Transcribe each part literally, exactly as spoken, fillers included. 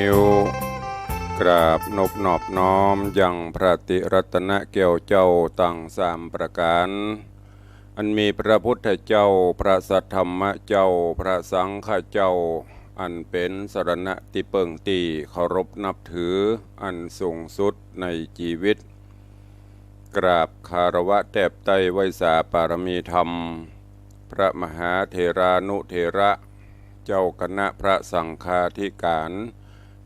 นิ้ว กราบนบนอบน้อมยังพระติรัตนแก้วเจ้าตังสามประก๋าน อันมีพระพุทธเจ้า พระสัทธรรมเจ้า พระสังฆเจ้า อันเป๋นสรณะตี้เปิ้งตี้เคารพนับถืออันสูงสุดในจีวิต กราบคารวะแตบใต้ไหว้สาปารมีธรรม พระมหาเถรานุเถระ เจ้าคณะพระสังฆาธิการ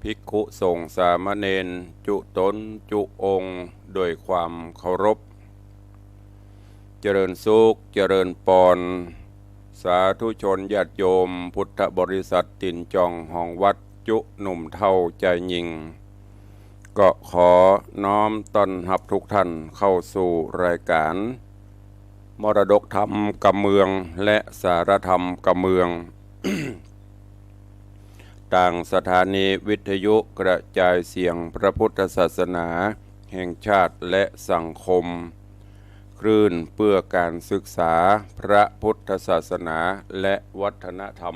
ภิกขุสงฆ์สามเณร จุ๊ต๋นจุ๊องค์ โดยความเคารพ เจริญสุข เจริญปอน สาธุชนญาติโยม พุทธบริษัทตี๋นจองห้องวัด จุ๊หนุ่มเฒ่าจายญิง ก็ขอน้อมต้อนฮับทุกท่านเข้าสู่รายการ มรดกธรรมกำเมือง และสารธรรมกำเมือง ตางสถานีวิทยุกระจายเสียงพระพุทธศาสนาแห่งชาติและสังคม คลื่นเพื่อการศึกษาพระพุทธศาสนาและวัฒนธรรม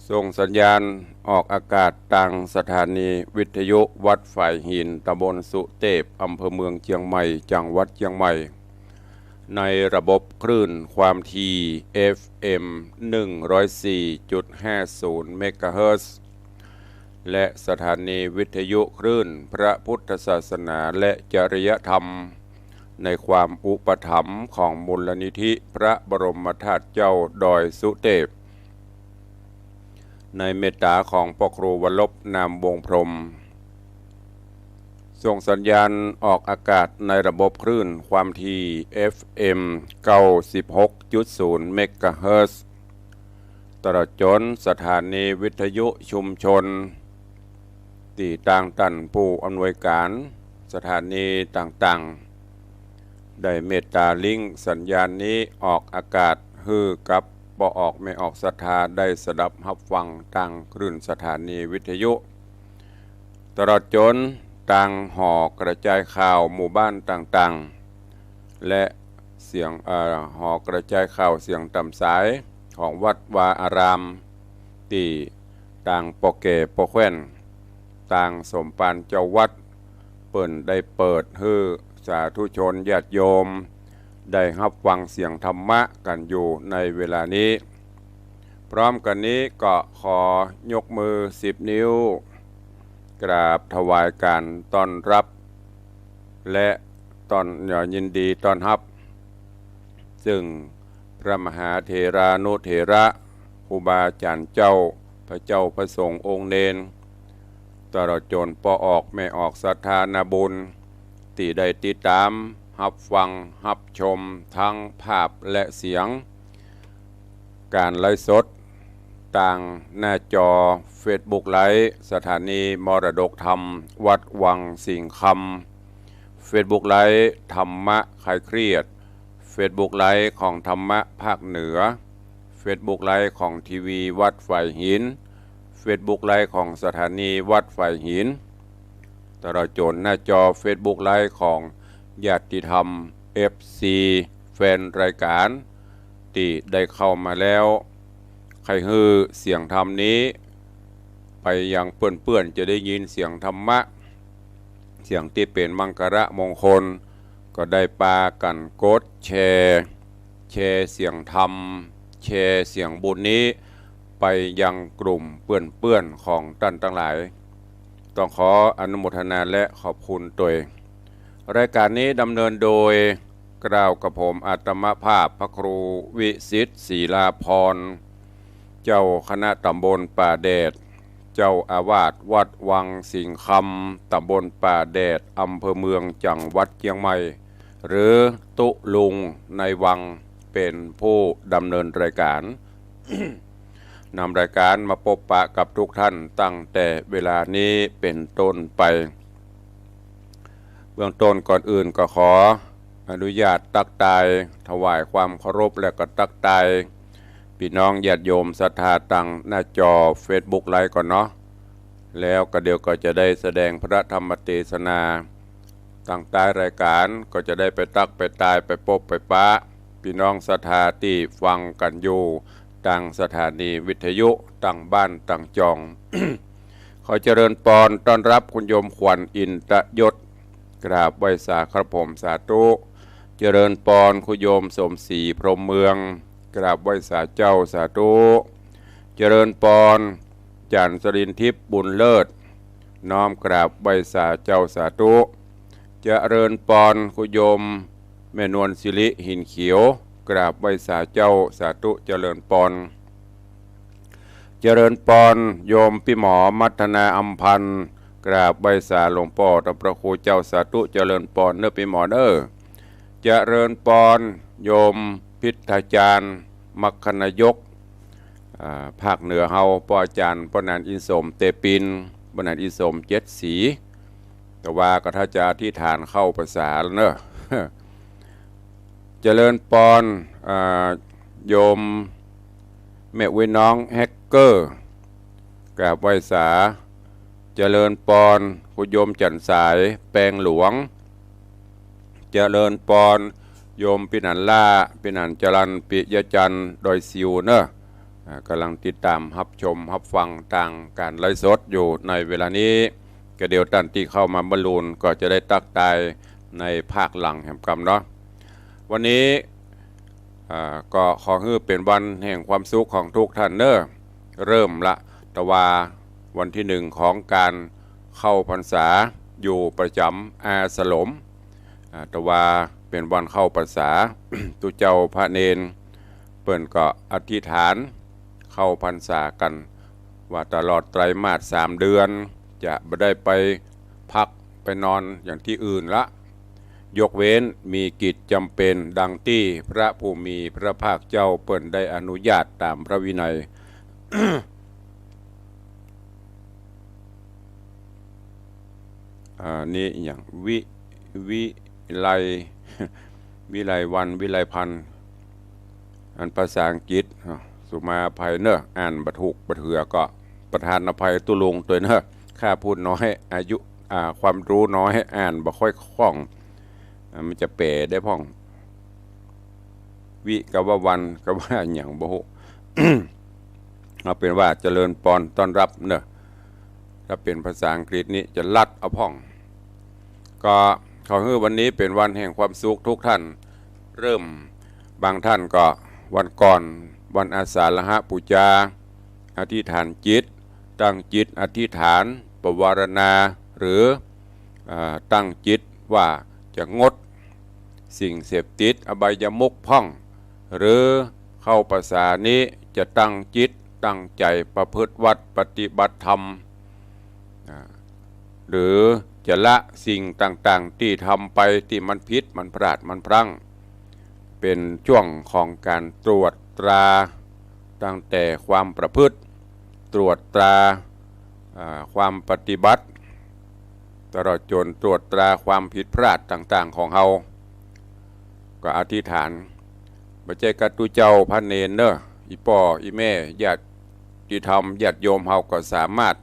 ส่งสัญญาณออกอากาศตางสถานีวิทยุวัดฝายหิน ตำบลสุเตพ อำเภอเมืองเจียงใหม่ จังหวัดเจียงใหม่ ในระบบคลื่นความถี่ เอฟเอ็ม หนึ่งร้อยสี่จุดห้าศูนย์ เมกะเฮิรตซ์ และสถานีวิทยุคลื่นพระพุทธศาสนาและจริยธรรม ในความอุปถัมภ์ของมูลนิธิพระบรมธาตุเจ้าดอยสุเตพ ในเมตตาของพ่อครูวรรบ นามวงศ์พรหม ส่งสัญญาณออกอากาศในระบบคลื่นความถี่ เอฟเอ็ม เก้าสิบหกจุดศูนย์ เมกะเฮิรตซ์ ตลอดจ๋นสถานีวิทยุชุมชน ตี้ตางต้านผู้อำนวยการสถานีต่างๆ ได้เมตตาลิงก์สัญญาณนี้ออกอากาศ หื้อกับป้อออกแม่ออกศรัทธาได้สดับฮับฟังตางคลื่นสถานีวิทยุ ตลอดจ๋นตางหอกระจายข่าวหมู่บ้านต่างๆ และเสียง เอ่อ หอกระจายข่าวเสียงต๋ามสายของวัดวาอาราม ตี้ตางป้อแก่ป้อแคว่น ตางสมภารเจ้าวัด เปิ้นได้เปิดหื้อสาธุชนญาติโยม ได้ฮับฟังเสียงธรรมะกั๋นอยู่ในเวลานี้ พร้อมกั๋นนี้ก็ขอยกมือสิบนิ้ว กราบถวายก๋านต้อนฮับ และต้อน เอ่อ ยินดีต้อนฮับ ซึ่งพระมหาเถรานุเถระ ครูบาอาจ๋ารย์เจ้า พระเจ้าพระสงฆ์องค์เณร ตลอดจ๋นป้อออกแม่ออกศรัทธานาบุญ ตี้ได้ติดต๋ามฮับฟังฮับชมทั้งภาพและเสียง ก๋านไลฟ์สดตางหน้าจอเฟซบุ๊กไลฟ์ สถานีมรดกธรรมวัดวังสิงห์คำ เฟซบุ๊กไลฟ์ธรรมะคลายเครียด เฟซบุ๊กไลฟ์ของธรรมะภาคเหนือ เฟซบุ๊กไลฟ์ของทีวีวัดฝายหิน เฟซบุ๊กไลฟ์ของสถานีวัดฝายหิน ตลอดจ๋นหน้าจอเฟซบุ๊กไลฟ์ของญาติธรรม เอฟซี แฟนรายก๋าน ตี้ได้เข้ามาแล้ว ใค่หื้อเสียงธรรมนี้ ไปยังเปื้อนๆ จะได้ยินเสียงธรรมะ เสียงตี้เป๋นมังคละมงคล ก็ได้ปากั๋นกดแชร์ แชร์เสียงธรรม แชร์เสียงบุญนี้ ไปยังกลุ่มเปื้อนๆ ของต้านตังหลาย ต้องขออนุโมทนาและขอบคุณตวย รายก๋านนี้ดำเนินโดย เกล้ากระผมอาตมาภาพพระครูวิสิทธิ์ ศรีลาภรณ์ เจ้าคณะต๋ำบลป่าแดด เจ้าอาวาสวัดวังสิงห์คำ ต๋ำบลป่าแดด อำเภอเมือง จังหวัดเจียงใหม่ หรือตุ๊ลุงในวัง เป๋นผู้ดำเนินรายก๋าน นำรายก๋านมาปบปะกับทุกท่านตั้งแต่เวลานี้เป๋นต้นไป เบื้องต้นก่อนอื่นก็ขออนุญาตตั๊กตาย ถวายความเคารพ และก็ตั๊กตาย ปี้น้องญาติโยมศรัทธาตางหน้าจอเฟซบุ๊กไลฟ์ก่อนเนาะ แล้วก็เดี๋ยวก็จะได้แสดงพระธรรมเตสนา ตางต๊ายรายก๋านก็จะได้ไปตั๊กไปตายไปปบไปปะ ปี้น้องศรัทธาตี้ฟังกั๋นอยู่ ตางสถานีวิทยุ ตางบ้านตางจอง ขอเจริญปอนต้อนฮับคุณโยมขวัญ อินตยศ กราบไหว้สาครับผม สาธุ เจริญปอนคุณโยมสมศรี พรหมเมือง กราบไหว้สาเจ้า สาธุ เจริญปอน จ๋ารย์สรินทิพย์ บุญเลิศ น้อมกราบไหว้สาเจ้า สาธุ เจริญปอนคุณโยมแม่นวลสิริ หินเขียว กราบไหว้สาเจ้า สาธุ เจริญปอน เจริญปอนโยมปี้หมอมัทนา อำพันธ์ กราบไหว้สาหลวงป้อต้านพระครูเจ้า สาธุ เจริญปอนเน้อปี้หมอเน้อ เจริญปอนโยมพิทยาจารย์ มรรคนายก อ่า ภาคเหนือเฮา ป้ออาจ๋ารย์ ป้อหนานอินสม เตปิน ป้อหนานอินสม เจ็ดสี แต่ว่าก็ถ้าจะอธิษฐานเข้าพรรษาแล้วเนอะ เจริญปอน อ่า โยมแม่อุ๊ยน้องแฮกเกอร์ กราบไหว้สา เจริญปอนคุณโยมจันทร์สาย แปงหลวง เจริญปอนโยมปี้หนานล่า ปี้หนานจรัญ ปิยะจันทร์ ดอยสิวเนอะ อ่า ก่ำลังติดตามฮับชมฮับฟังตางก๋านไลฟ์สดอยู่ในเวลานี้ ก็เดี๋ยวต้านตี้เข้ามาบรรลุนก็จะได้ตั๊กตายในภาคหลังแหมกำเนาะ วันนี้ อ่า ก็ขอหื้อเป๋นวันแห่งความสุขของทุกท่านเน้อ เริ่มละ แต่ว่าวันตี้หนึ่งของก๋านเข้าพรรษาอยู่ประจ๋ำอาสรม อ่า แต่ว่าเป๋นวันเข้าพรรษา ตุ๊เจ้าพระเณร เปิ้นก็อธิษฐานเข้าพรรษากั๋น ว่าตลอดไตรมาสสามเดือน จะบ่ได้ไปพักไปนอนอย่างตี้อื่นละ ยกเว้นมีกิจจ๋ำเป๋นดังตี้พระผู้มีพระภาคเจ้าเปิ้นได้อนุญาตต๋ามพระวินัย อ่า นี่อะหยัง วิ วิไล วิไลวัน วิไลพันธ์ อันภาษาอังกฤษ อ่ะ สุมาอภัยเนอะ อ่านบ่ถูกบ่เถือก็ประทานอภัยตุ๊ลุงตวยเนอะ ข้าพูดน้อย อายุ อ่า ความรู้น้อย อ่านบ่ค่อยคล่อง อ่า มันจะแป๋ได้พ่อง วิกะว่าวัน กะว่าอะหยังบ่ฮู้ เอาเป๋นว่าเจริญปอนต้อนฮับเนอะ ถ้าเป๋นภาษาอังกฤษนี่จะลัดเอาพ่อง ก็ขอหื้อวันนี้เป๋นวันแห่งความสุขทุกท่าน เริ่ม บางท่านก็วันก่อน วันอาสาฬหปูจา อธิษฐานจิต ตั้งจิตอธิษฐาน ปวารณา หรือ อ่า ตั้งจิตว่าจะงดสิ่งเสพติด อบายมุขพ่อง หรือเข้าพรรษานี้จะตั้งจิตตั้งใจ๋ประพฤติวัตรปฏิบัติธรรม อ่า หรือจะละสิ่งต่างๆ ตี้ทำไปตี้มันผิด มันพลาด มันพลั้ง เป๋นจ้วงของก๋านตรวจตรา ตั้งแต่ความประพฤติ ตรวจตรา อ่า ความปฏิบัติ ตลอดจ๋นตรวจตราความผิดพลาดต่างๆ ของเฮา ก็อธิษฐาน บ่ใจ้กาตุ๊เจ้าพระเณรเนอะ อี่ป้ออี่แม่ ญาติธรรม ญาติโยมเฮาก็สามารถ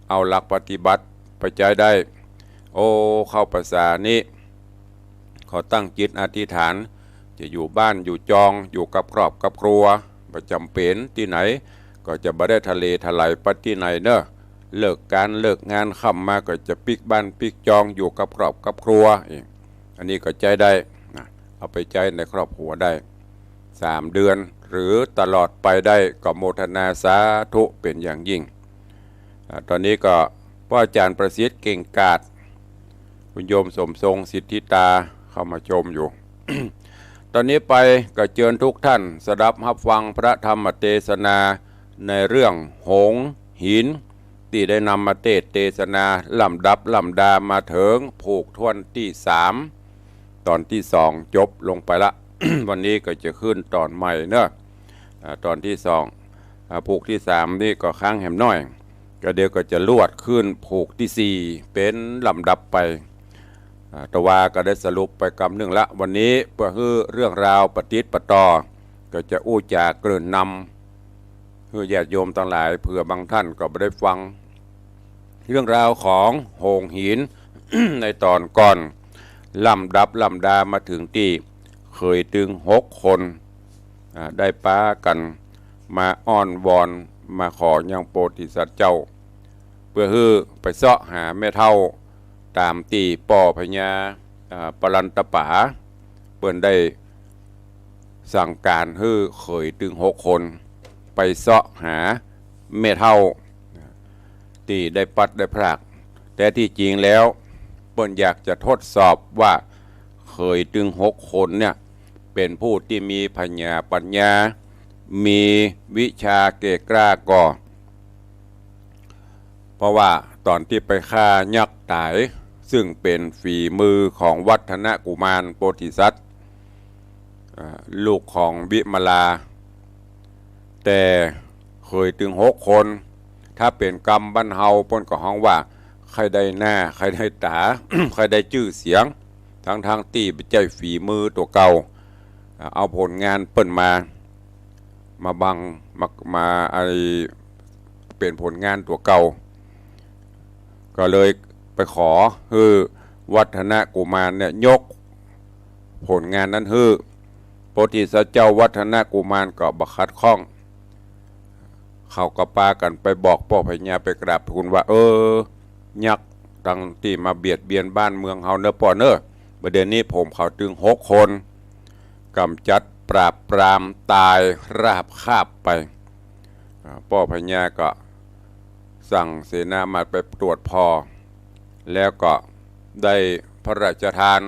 เอาหลักปฏิบัติไปใจ๊ได้ โอ้ เข้าพรรษานี้ ขอตั้งจิตอธิษฐาน จะอยู่บ้านอยู่จอง อยู่กับครอบกับครัว บ่จ๋ำเป๋นตี้ไหน ก็จะบ่ได้ทะเลทลายไปตี้ไหนเนอะ เลิกก๋านเลิกงานค่ำมาก็จะปิ๊กบ้านปิ๊กจอง อยู่กับครอบกับครัว เอ๊ะ อันนี้ก็ใจ๊ได้นะ เอาไปใจ๊ในครอบครัวได้ สามเดือน หรือตลอดไปได้ ก็โมทนาสาธุเป๋นอย่างยิ่ง อ่า ต๋อนนี้ก็ป้ออาจ๋ารย์ประสิทธิ์ เก่งกาจ คุณโยมสมทรง สิทธิตา เข้ามาชมอยู่ ต๋อนนี้ไปก็เจิญทุกท่านสดับฮับฟังพระธรรมเตสนาในเรื่องโหงหิน ตี้ได้นำมาเตสน์เตสนาลำดับลำดามาเถิงผูกถ้วนตี้สาม ต๋อนตี้สองจบลงไปละ วันนี้ก็จะขึ้นต๋อนใหม่เนอะ อ่า ต๋อนตี้สอง อ่า ผูกตี้สามนี่ก็ค้างแหมน้อย ก็เดี๋ยวก็จะลวดขึ้นผูกตี้สี่เป๋นลำดับไป อ่า แต่ว่าก็ได้สรุปไปกำนึ่งละ วันนี้เปื้อหื้อเรื่องราวปะติดปะต่อ ก็จะอู้จ๋าเกริ่นนำ หื้อญาติโยมตังหลาย เผื่อบางท่านก็บ่ได้ฟัง เรื่องราวของโหงหิน ในต๋อนก่อน ลำดับลำดามาเถิงตี้เขยตึงหกคน อ่า ได้ปากั๋น มาอ้อนวอน มาขอยังโพธิสัตว์เจ้า เปื้อหื้อไปเซาะหาแม่เฒ่า ต๋ามตี้ป้อพญา อ่า ปรันตป๋า เปิ้นได้สั่งก๋านหื้อเขยตึงหกคน ไปเซาะหาแม่เฒ่า ตี้ได้ปลัดได้พราก แต่ตี้จริงแล้ว เปิ้นอยากจะทดสอบว่าเขยตึงหกคนเนี่ย เป๋นผู้ตี้มีผญาปัญญา มีวิชาแก่กล้าก่อ เพราะว่าต๋อนตี้ไปฆ่ายักษ์ต๋าย ซึ่งเป๋นฝีมือของวัฒนกุมารโพธิสัตว์ อ่า ลูกของวิมลา แต่เขยตึงหกคน ถ้าเป๋นกำบ้านเฮาเปิ้นก็ฮ้องว่า ใค่ได้หน้า ใค่ได้ต๋า ใค่ได้จื้อเสียง ตึงๆ ตี้บ่ใจ้ฝีมือตั๋วเก่า อ่า เอาผลงานเปิ้นมา มาบัง มา มา ไอ้ เป๋นผลงานตั๋วเก่า ก็เลยไปขอหื้อวัฒนกุมารเนี่ยยกผลงานนั้นหื้อ โพธิสัตว์เจ้าวัฒนกุมารก็บ่ขัดข้อง เขาก็ปากั๋นไปบอกป้อพญา ไปกราบทูลว่า เออ ยักษ์ตังตี้มาเบียดเบียนบ้านเมืองเฮาเน่อป้อเน่อ บ่าเดี่ยวนี้ผมเขาตึงหกคน ก๋ำจัดปราบปรามต๋ายราบคาบไป อ่า ป้อพญาก็สั่งเสนามาตย์ไปตรวจผ่อ แล้วก็ได้พระราชทาน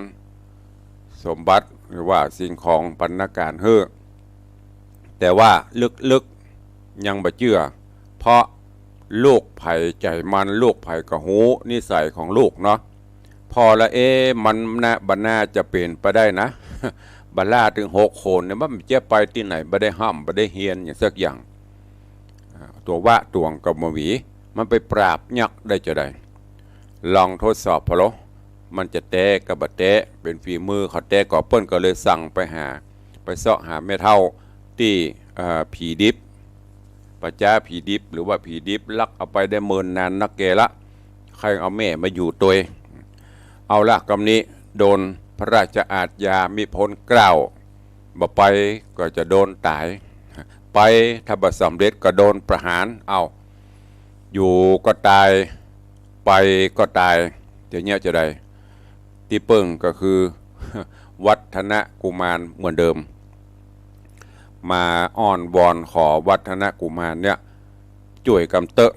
สมบัติหรือว่าสิ่งของบรรณาการหื้อ แต่ว่าลึกๆ ยังบ่เจื้อ เพราะลูกใผใจ๋มัน ลูกใผก็ฮู้นิสัยของลูกเนาะ พ่อละ เอ๊ะ มันน่า บ่น่าจะเป๋นไปได้นะ บ่าล่าตึงหกคนเนี่ย มันจะไปตี้ไหน บ่ได้ฮ่ำ บ่ได้เฮียนหยังสักอย่าง อ่า ตั๋ววะตั๋วงก็บ่มี มันไปปราบยักษ์ได้จาใด ลองทดสอบผ่อโล มันจะแต๊ก็บ่แต๊ เป๋นฝีมือเขาแต๊ก่อ เปิ้นก็เลยสั่งไปหา ไปเซาะหาแม่เฒ่าตี้ เอ่อ ผีดิบ ป่าจ๊าผีดิบ หรือว่าผีดิบลักเอาไปได้เมินนานนักแก่ละ ใค่เอาแม่มาอยู่ตวย เอาละ กำนี้โดนพระราชอาชญามิพ้นเกล้า บ่ไปก็จะโดนต๋าย ไป ถ้าบ่สำเร็จก็โดนประหาร เอ้า อยู่ก็ต๋าย ไปก็ต๋าย จะเยียะจาใด ตี้เปิ้งก็คือ วัฒนกุมารเหมือนเดิม มาอ้อนวอนขอวัฒนกุมารเนี่ย จ้วยกำเต๊อะ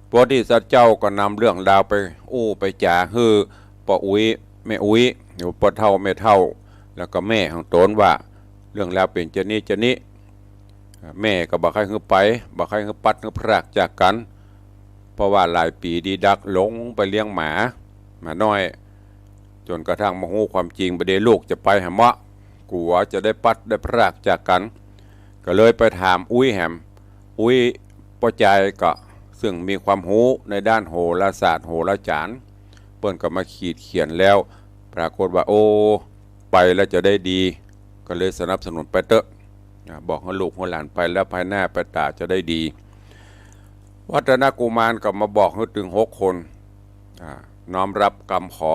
โพธิสัตว์เจ้าก็นำเรื่องราวไปอู้ไปจ๋าหื้อป้ออุ๊ย แม่อุ๊ย หรือป้อเฒ่าแม่เฒ่า แล้วก็แม่ของต๋นว่า เรื่องราวเป๋นจานี้จานี้ แม่ก็บ่ใค่หื้อไป บ่ใค่หื้อปลัดหื้อพรากจากกั๋น เพราะว่าหลายปี๋ดีดักหลงไปเลี้ยงหมา หมาน้อย จ๋นกระทั่งมาฮู้ความจริง บ่าเดี่ยวลูกจะไปหาเมาะ กั๋วจะได้ปลัดได้พรากจากกั๋น ก็เลยไปถามอุ๊ยแหม อุ๊ยป้อจายก็ ซึ่งมีความฮู้ในด้านโหราศาสตร์โหราจ๋ารย์ เปิ้นก็มาขีดเขียนแล้ว ปรากฏว่า โอ้ ไปแล้วจะได้ดี ก็เลยสนับสนุนไปเต๊อะ อ่า บอกหื้อลูกหื้อหลานไปแล้วภายหน้าไปต๋าจะได้ดี วัฒนกุมารก็มาบอกหื้อตึงหกคน อ่า น้อมรับกำขอ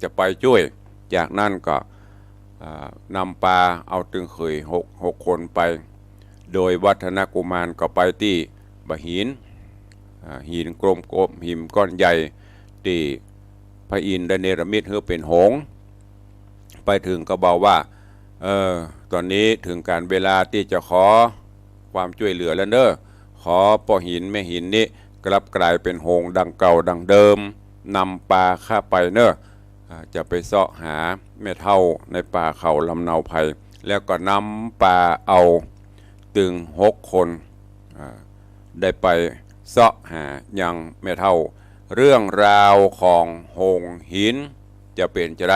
จะไปจ้วย จากนั้นก็ อ่า นำปาเอาตึงเขยหก หกคนไป โดยวัฒนกุมารก็ไปตี้บ่าหิน อ่า หินกลมๆ หินก้อนใหญ่ ตี้พระอินทร์ได้เนรมิตหื้อเป๋นหงส์ ไปเถิงก็บอกว่า เออ ต๋อนนี้เถิงก๋าลเวลาตี้จะขอความจ้วยเหลือแล้วเน่อ ขอป้อหินแม่หินนี้กลับก๋ายเป๋นหงส์ดังเก่าดังเดิม นำปาข้าไปเน่อ อ่า จะไปเซาะหาแม่เฒ่าในป่าเขาลำเนาไพร แล้วก็นำปาเอาตึงหกคน อ่า ได้ไปเซาะหายังแม่เฒ่า เรื่องราวของหงส์หินจะเป๋นจาใด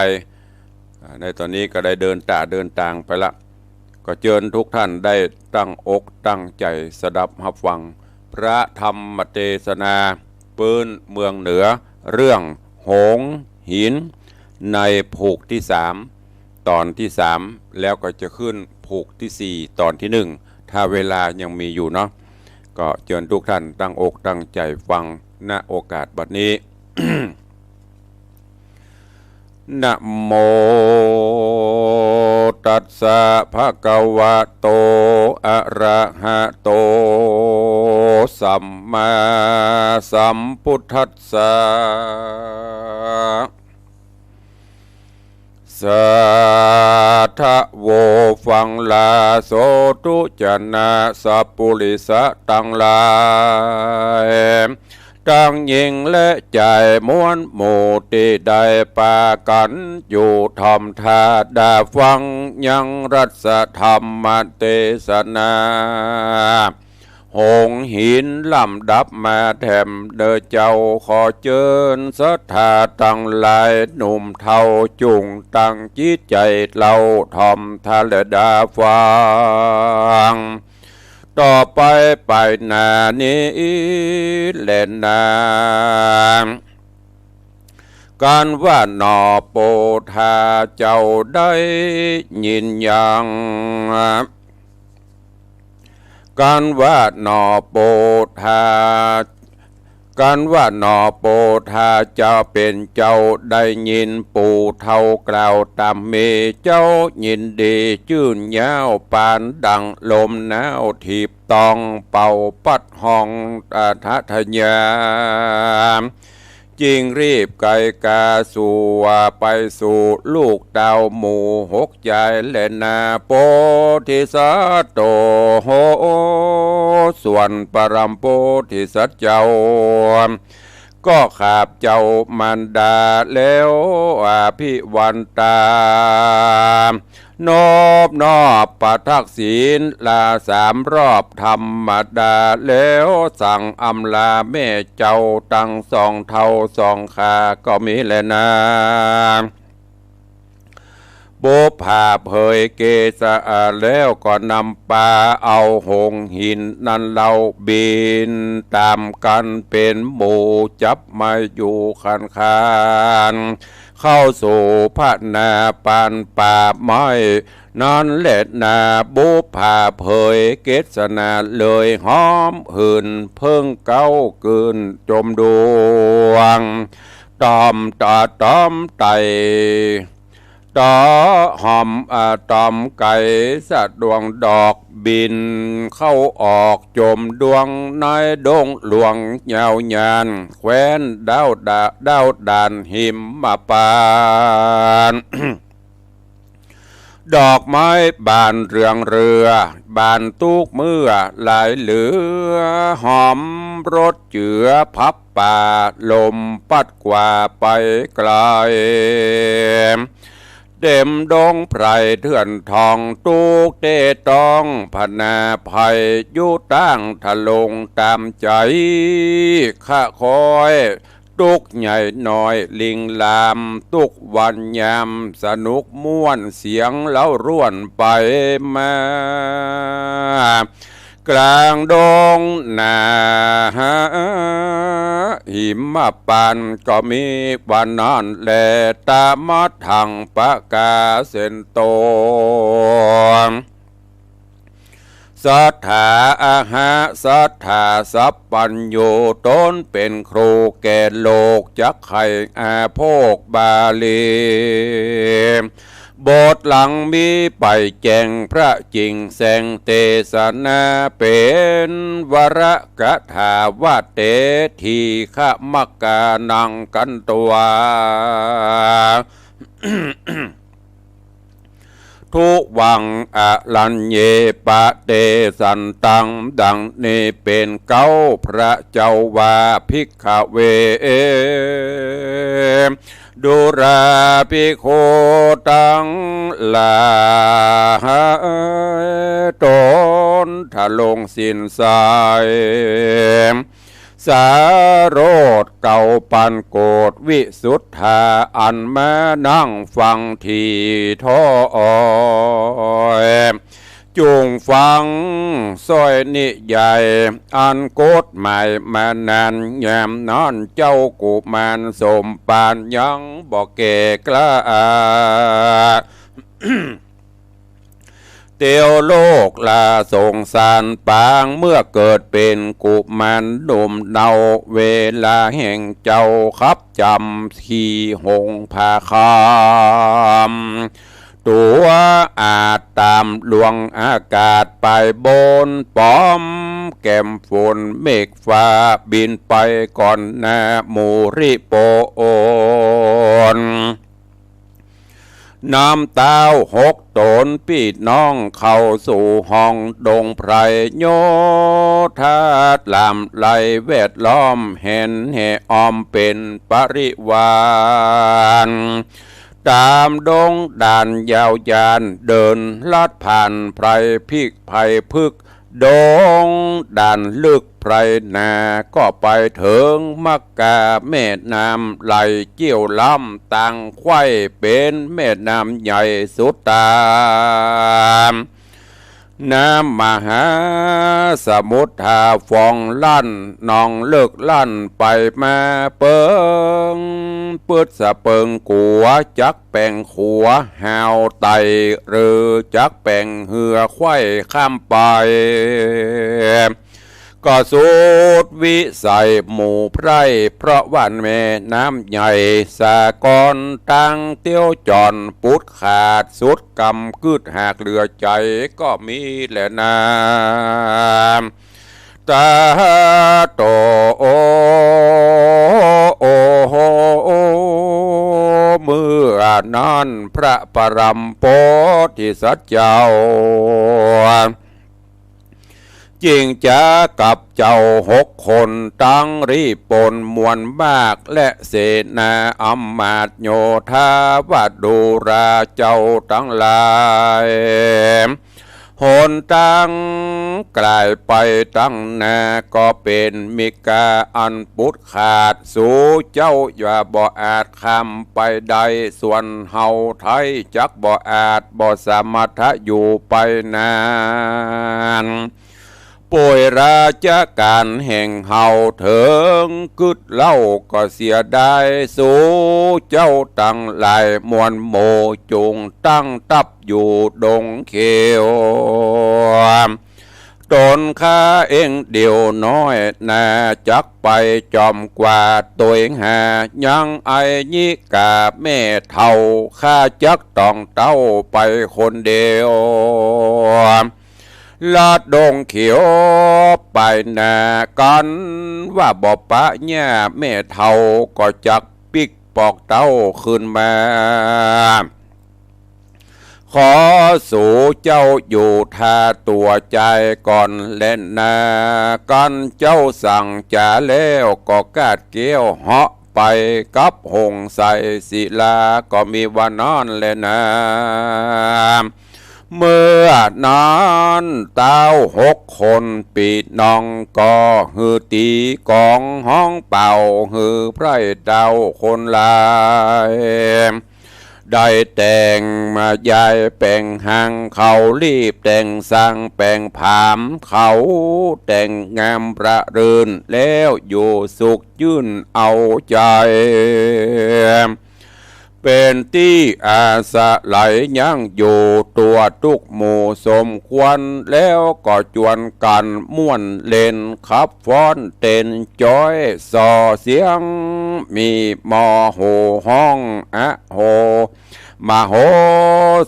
อ่า ในต๋อนนี้ก็ได้เดินต๋าเดินตางไปละ ก็เจิญทุกท่านได้ตั้งอกตั้งใจ๋สดับฮับฟัง พระธรรมเตสนาปื๊นเมืองเหนือ เรื่องหงส์หิน ในผูกตี้สาม ต๋อนตี้สาม แล้วก็จะขึ้นผูกตี้สี่ ต๋อนตี้หนึ่ง ถ้าเวลายังมีอยู่เนาะ ก็เจิญทุกท่านตั้งอกตั้งใจ๋ฟัง ณ โอกาสบัดนี้ นะโม สสะ ภะคะวะโต อะระหะโต สัมมาสัมพุทธัสสะ สาธะโว ฟังลาโสธุ จะนะ สัปปุริสะตังหลาย ตังญิงและจายมวลหมู่ตี้ได้ปากั๋นอยู่ถ่อมท่าดาฟัง ยังรัสธรรมเตสนา หงส์หินลำดับมาแถมเน่อเจ้า ขอเจิญศรัทธาตังหลาย หนุ่มเฒ่าจุ่งตั้งจิตใจ๋เล่าถ่อมท่าและดาฟัง ต่อไปไปหน้านี้แลนา กันว่าหนอ โปธาเจ้าได้ยินยัง กันว่าหนอ โปธา กันว่าหนอ โปธาเจ้า เป๋นเจ้าได้ยินปู่เฒ่าก่าวต๋าม มีเจ้ายินดีจื้นย้าว ปานดั่งลมหนาวถีบต้อง เป่าปัดห้อง อาทะทะยา จึงรีบไก๋ก๋าสู่ว่าไปสู่ลูกเต้าหมู่หกจายแลนา โพธิสัตว์โต โห ส่วนปรมโพธิสัตว์เจ้า ก็ข้าพเจ้ามารดาแล้ว อภิวันตา นอบนอบประทักษิณลาสามรอบธรรมดา แล้วสั่งอำลาแม่เจ้าตังสองเฒ่าสองข้าก็มีแลนา บุปผาเผยเกศาแล้วก็นำปาเอาหงส์หินนั้นเล่าบินต๋ามกั๋นเป๋นหมู่ จับมาอยู่คันคาน เข้าสู่พระนาปานป่าไม้ นั้นแลนา บุปผาเผยเกศาเลยฮ้อมหื่นเพิ่งเก๊ากื่นจมดวง ต๋อมต๋าต๋อมไต่ ต๋อหอม อ่า ต๋อมไก๋สะดวงดอกบินเข้าออกจมดวงในดงหลวงยาวยาน แคว้นดาวดา ดาวด่านหิมพานต์ ดอกไม้บานเรืองเรือ บานตุ๊กเมื่อหลายเหลือ หอมรสเจือพับป่า ลมปัดกว่าไปไก๋ เต็มดงไพรเถื่อนทอง ตุ๊กเต๊ต้องพนาภัย อยู่ตั้งทะลงต๋ามใจ๋ คะคอย ตุ๊กใหญ่น้อยลิงลาม ตุ๊กวันยามสนุกม่วน เสียงเล้าร่วนไปมา ก๋างดงนาหิมพานต์ก็มีวันนั้นแล ตะมัดถังปะกาเสนโต สัตถาอะหะ สัตถาสัพพัญญู ต๋นเป๋นครูแก่โลก จักใค่อาโภคบาลี บทหลังมีไปแจ้งพระจิ่งแสงเตสนา เป๋นวรกถาว่า เตถีขมักกานังขันตวา ทุวังอรัญเยปะเตสันตัง ดังนี้เป๋นเก๊าพระเจ้าว่า ภิกขะเว ดูราภิกขุตังหลาย ต๋นทะลงศีลใส สาโรธเก้าปันโกฏวิสุทธา อันมานั่งฟังที่ถ้อยจุ่งฟังซ้อยนิยาย อันกฎหมายมานาน ยามนั้นเจ้ากุมารสมภารยังบ่แก่กล้า เตียวโลกลาสงสารปาง เมื่อเกิดเป๋นกุมารหนุ่มเนา เวลาแห่งเจ้าขับจำขี่หงส์ผาคาม ตั๋วอาดต๋ามหลวงอากาศไปบน ป๋อมแก้มฝนเมฆฟ้าบินไปก่อนหน้าหมู่ริโปน นำต้าวหกต๋นปี้น้องเข้าสู่ห้องดงไพร โยธาหลามไหลแวดล้อม แหนแห่อ้อมเป๋นปริวาร ต๋ามดงด่านยาวยาน เดินลัดผ่านไพรพริกไพรผึก ดงด่านลึกไพรหนา ก็ไปเถิงมักกะแม่น้ำไหลเจี้ยวล้ำตางไขว้ เป๋นแม่น้ำใหญ่สุดต๋าม น้ำมหาสมุทร ถ้าฟองลั่น นองเลิกลั่นไปมา เปิงปื๊ดสะเปิงกั๋ว จักแป๋งขัว หาวไต่ หรือจักแป๋งเฮือไขว้ข้ามไป ก็สุดวิสัยหมู่ไพร่ เพราะว่าแม่น้ำใหญ่สากล ตางเตี้ยวจ่อนปุดขาด สุดกำกึดหากเหลือใจ๋ ก็มีแลนา ตาโต โอ โอ โอ เมื่อนั้นพระปรมโพธิสัตว์เจ้า จึงจากับเจ้าหกคน ตังริโปนมวลมาก และเสนาอำมาตย์โยธาบดีราชเจ้าตังหลาย หนตางกลายไปตังหน้า ก็เป๋นมิกาอันปุดขาด สูเจ้าจะบ่อาจข้ามไปได้ ส่วนเฮาไทยจักบ่อาจบ่สามารถอยู่ไปนาน ป่วยราชก๋านแห่งเฮาเถิงกึ๊ดเล่าก็เสียดาย สูเจ้าตังหลายมวลหมู่ จุ่งตั้งทัพอยู่ดงเขียว ต๋นข้าเองเดี่ยวน้อยนา จักไปจอมกว่าตวยหา ยังไอยิกาแม่เฒ่า ข้าจักต้องเต้าไปคนเดียว ลัดดงเขียวไปหน้ากั๋น ว่าบ่ปะเยียะแม่เฒ่า ก็จักปิ๊กปอกเต้าขึ้นมา ขอสูเจ้าอยู่ท่าตั๋วจายก่อนแลนา กั๋นเจ้าสั่งจ๋าแล้วก็กาดเกี้ยวเหาะไปกับหงส์สายศิลา ก็มีว่านั้นแลนา เมื่อนั้นต้าวหกคนปี้น้องก็หือตี๋ก๋องฮ้องเป่า หือไพร่เต้าคนหลาย ได้แต่งมาย้ายแป๋งหาง เขารีบแต่งสร้างแป๋งผาม เขาแต่งงามประรื่น แล้วอยู่สุข ยื่นเอาใจ๋ เป๋นตี้อาศัยยังอยู่ ตั๋วตุ๊กหมู่สมควร แล้วก็จวนกั๋นม่วนเล่น ขับฟ้อนเต้นจ๊อย ส่อเสียงมีมอโห่ฮ้องอะโห มโห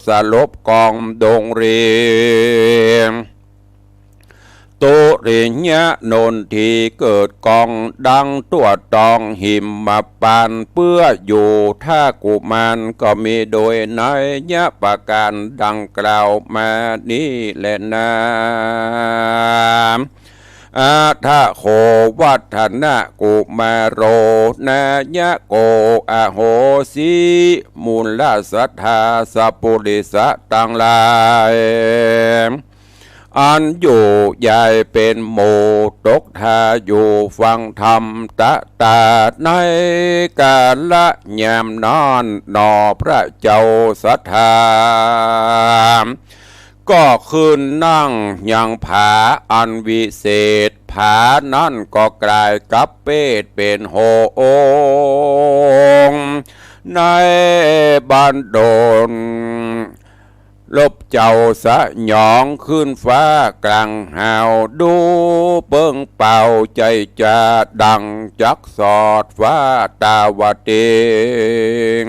สลบกองดงเรียง ตุริยะนนทีเกิดกองดังตั๋วตองหิมมาปาน เปื้ออยู่ท่ากุมารก็มีโดยนัยยะประก๋านดังกล่าวมานี้แลนา อัฏฐโขวัฒนกุมารโร นายโก อโหสิ มูลศรัทธาสัพปุริสะตังหลาย อันอยู่ยายเป๋นหมู่ ตกท่าอยู่ฟังธรรมตะตา ในกาละยามนั้นหนอพระเจ้าศรัทธา ก็ขึ้นนั่งยังผาอันวิเศษ ผานั้นก็ก๋ายกับเปตเป๋นโหองค์ ในบันดล ลบเจ้าสยองขึ้นฟ้ากลางหาว ดูเปิ้งเป่าใจ๋จ๋าดังจักสอดฟ้าตาวเตง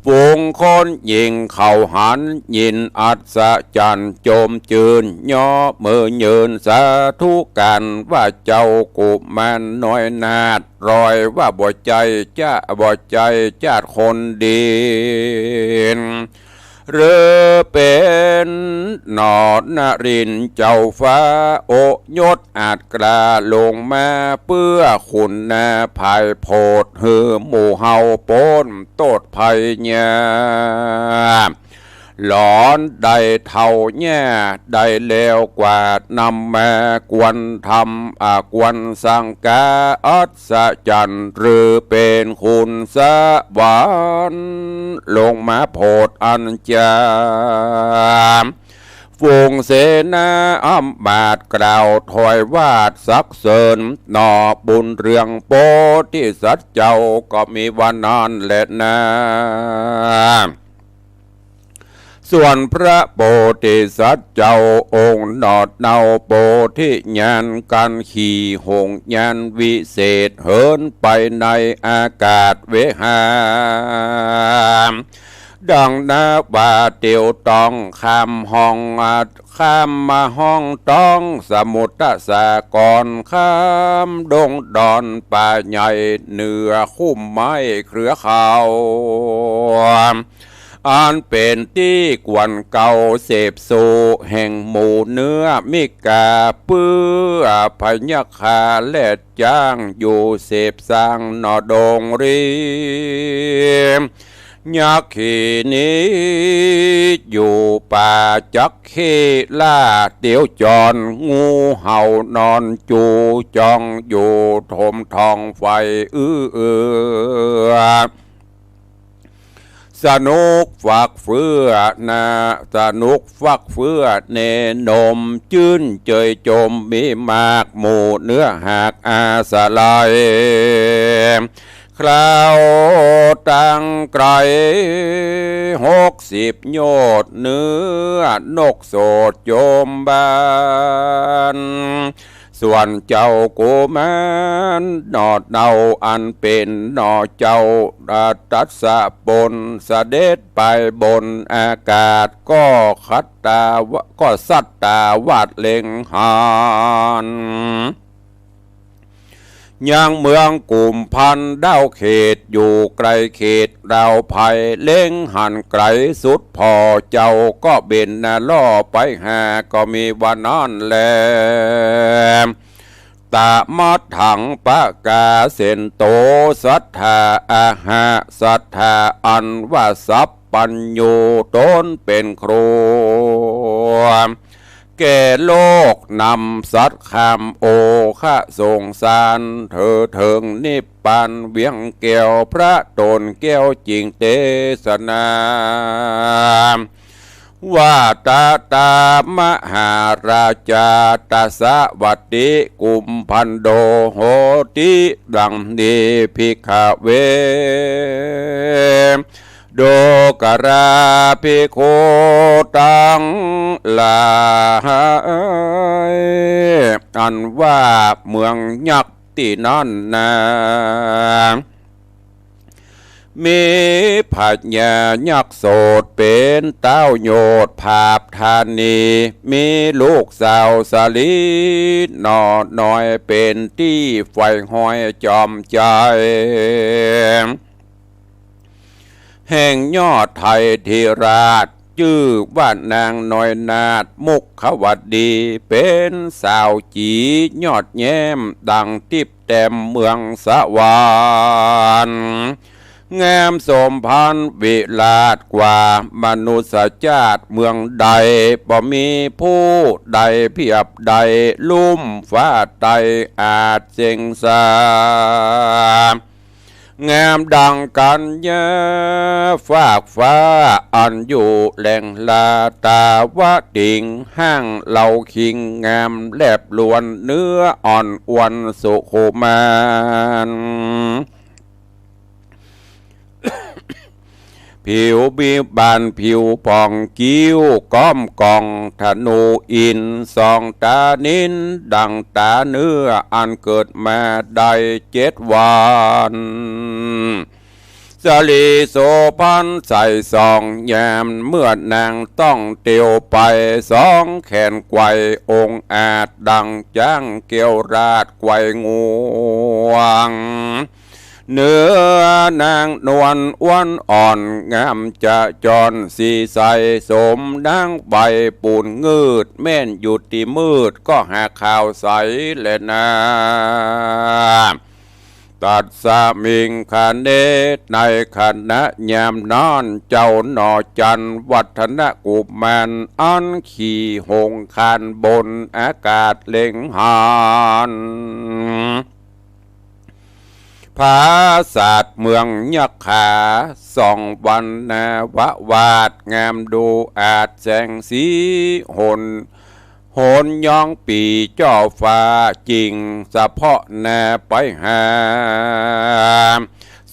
ฝูง คนหญิงเขาหันยินอัศจรรย์จมจื้น ยอมือยืนสาธุก๋านว่าเจ้ากุมารน้อยนาฏ รอยว่าบ่ใจ้จะ บ่ใจ้จาติคนดี หรือเป๋นหนอนรินทร์เจ้าฟ้า โอยศอาจกล้าลงมา เปื้อขุนนาภายโผด หื้อหมู่เฮาป๊นโต้ษภัยยา หลอนได้เฒ่าแย่ได้แล้วกว่านำมา ควรธรรม อา ควรสังฆา อัศจรรย์ หรือเป๋นขุนสวรรค์ ลงมาโผดอันจา ฝูงเสนาอำมาตย์กล่าวถวายวาตรสรรเสริญ หน่อบุญเรื่องโพธิสัตว์เจ้า ก็มีว่านั้นแลนา ส่วนพระโพธิสัตว์เจ้าองค์หนอดเนาโพธิญาณ ก๋านขี่หงส์ยานวิเศษ เหินไปในอากาศเวหา ดังนาว่าเตียวต้องข้ามห้อง ข้ามมาห้องต้องสมุทรสาคร ข้ามดงดอนป่าใหญ่ เหนือคุ้มไม้เครือเขา อันเป๋นตี้ควรเกาเสพสู่แห่งหมู่เนื้อมิกา เปื้อพญาคาและจ้างอยู่เสพสร้างหนอดงรี ยักขีนี้อยู่ป่าจักขีล่า เตียวจอน งูเห่านอนจู่จ้องอยู่ ถมท้องไฟอื้อเอือ สนุกฟักเฟื่อนา สนุกฟักเฟื่อเนนม จื้นเจยจมมีมาก หมู่เนื้อหากอาสลัย คราวตังไกลหกสิบโยชน์ เนื้อนกโสดจมบาน ส่วนเจ้ากุมารหนอดเนาอันเป๋นหนอเจ้า อ่า ตัสสะปนเสด็จไปบนอากาศ ก็คัตตาวะ ก็สัตตาวาสเล็งหัน ยังเมืองกุมภัณฑ์ดาวเขต อยู่ไกลเขตดาวไพร เล็งหันไกลสุดผ่อ เจ้าก็บินนะล่อไปหา ก็มีว่านั้นแล ตะมัทธังปะกาเสนโต สัทธาอาหะ สัทธาอันว่าสัพพัญญู ต๋นเป๋นครู แก่โลกนำสัตว์ข้ามโอคะสงสาร เถิดเถิงนิพพานเวียงแก้ว พระต๋นแก้วจิ่งเตสนา ว่าตะตามหาราชา ตะสะวัตติกุมภัณโฑ โหติ ดังนี้ ภิกขะเว ดูกราภิกขุตังหลาย อันว่าเมืองยักษ์ตี้นั้นนา มีพญายักษ์โสดเป๋นต้าวโยธผาบธานี มีลูกสาวสาลีหนอน้อย เป๋นตี้ใฝ่หอยจอมใจ๋ แห่งยอดไทยทิราช จื้อว่านางน้อยนาฏมุขวดี เป๋นสาวจียอดแย้มดังติ๊บแต้มเมืองสวรรค์ งามสมพานวิราชกว่ามนุษย์จาติเมืองใด บ่มีผู้ใดเปียบได้ ลุ่มฟ้าใต้อาจเสียงสา งามดังกัญญาฟากฟ้า อันอยู่แหล่งลาตาวติง ห้างเหล่าคิงงามแลบลวน เนื้ออ่อนอวลสุขุมาน ผิวบิบานผิวผ่อง คิ้วก้อมกองธนูอินทร์ ส่องตานิลดังต๋าเนื้อ อันเกิดมาได้เจ็ดวัน ส ตรีโสภณใส่สองยาม เมื่อนางต้องเตียวไป สองแขนไกวองอาจ ดังจ๊างเกี้ยวราชไกวงวง เนื้อนางนวลอ้วนอ่อน งามจะจรสีใส สมดังใบปูนงืด แม่นอยู่ตี้มืด ก็หาขาวใสแลนา ตัสมิงคเณ ในขณะยามนั้น เจ้าหน่อจันทวัฒนกุมาร อันขี่หงส์คานบนอากาศเล็งหัน ผาสาทเมืองยักขา ส่องวันนาวาท งามดูอาจแสงสีหน หนย้องปี่จ้อฟ้า จิ่งสะเพาะนาไปหา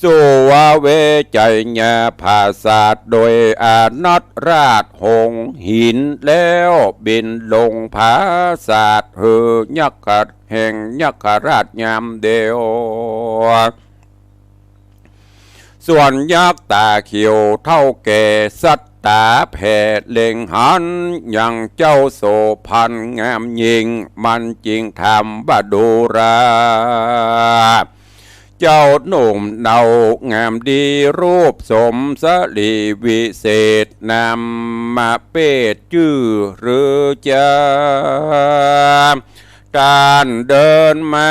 สุวเวไชยผาสาท โดยอนัตราชหงส์หิน แล้วบินลงผาสาท หือยักขะ แห่งยักขราชยามเดียว ส่วนยักษ์ต๋าเขียวเฒ่าแก่ สัตต๋าแผ่เล็งหัน ยังเจ้าโสภณงามยิ่ง มันจิ่งถามว่า ดูราเจ้าหนุ่มเนางามดี รูปสมสรีวิเศษ นามมาเปศจื้อหรือจา ต้านเดินมา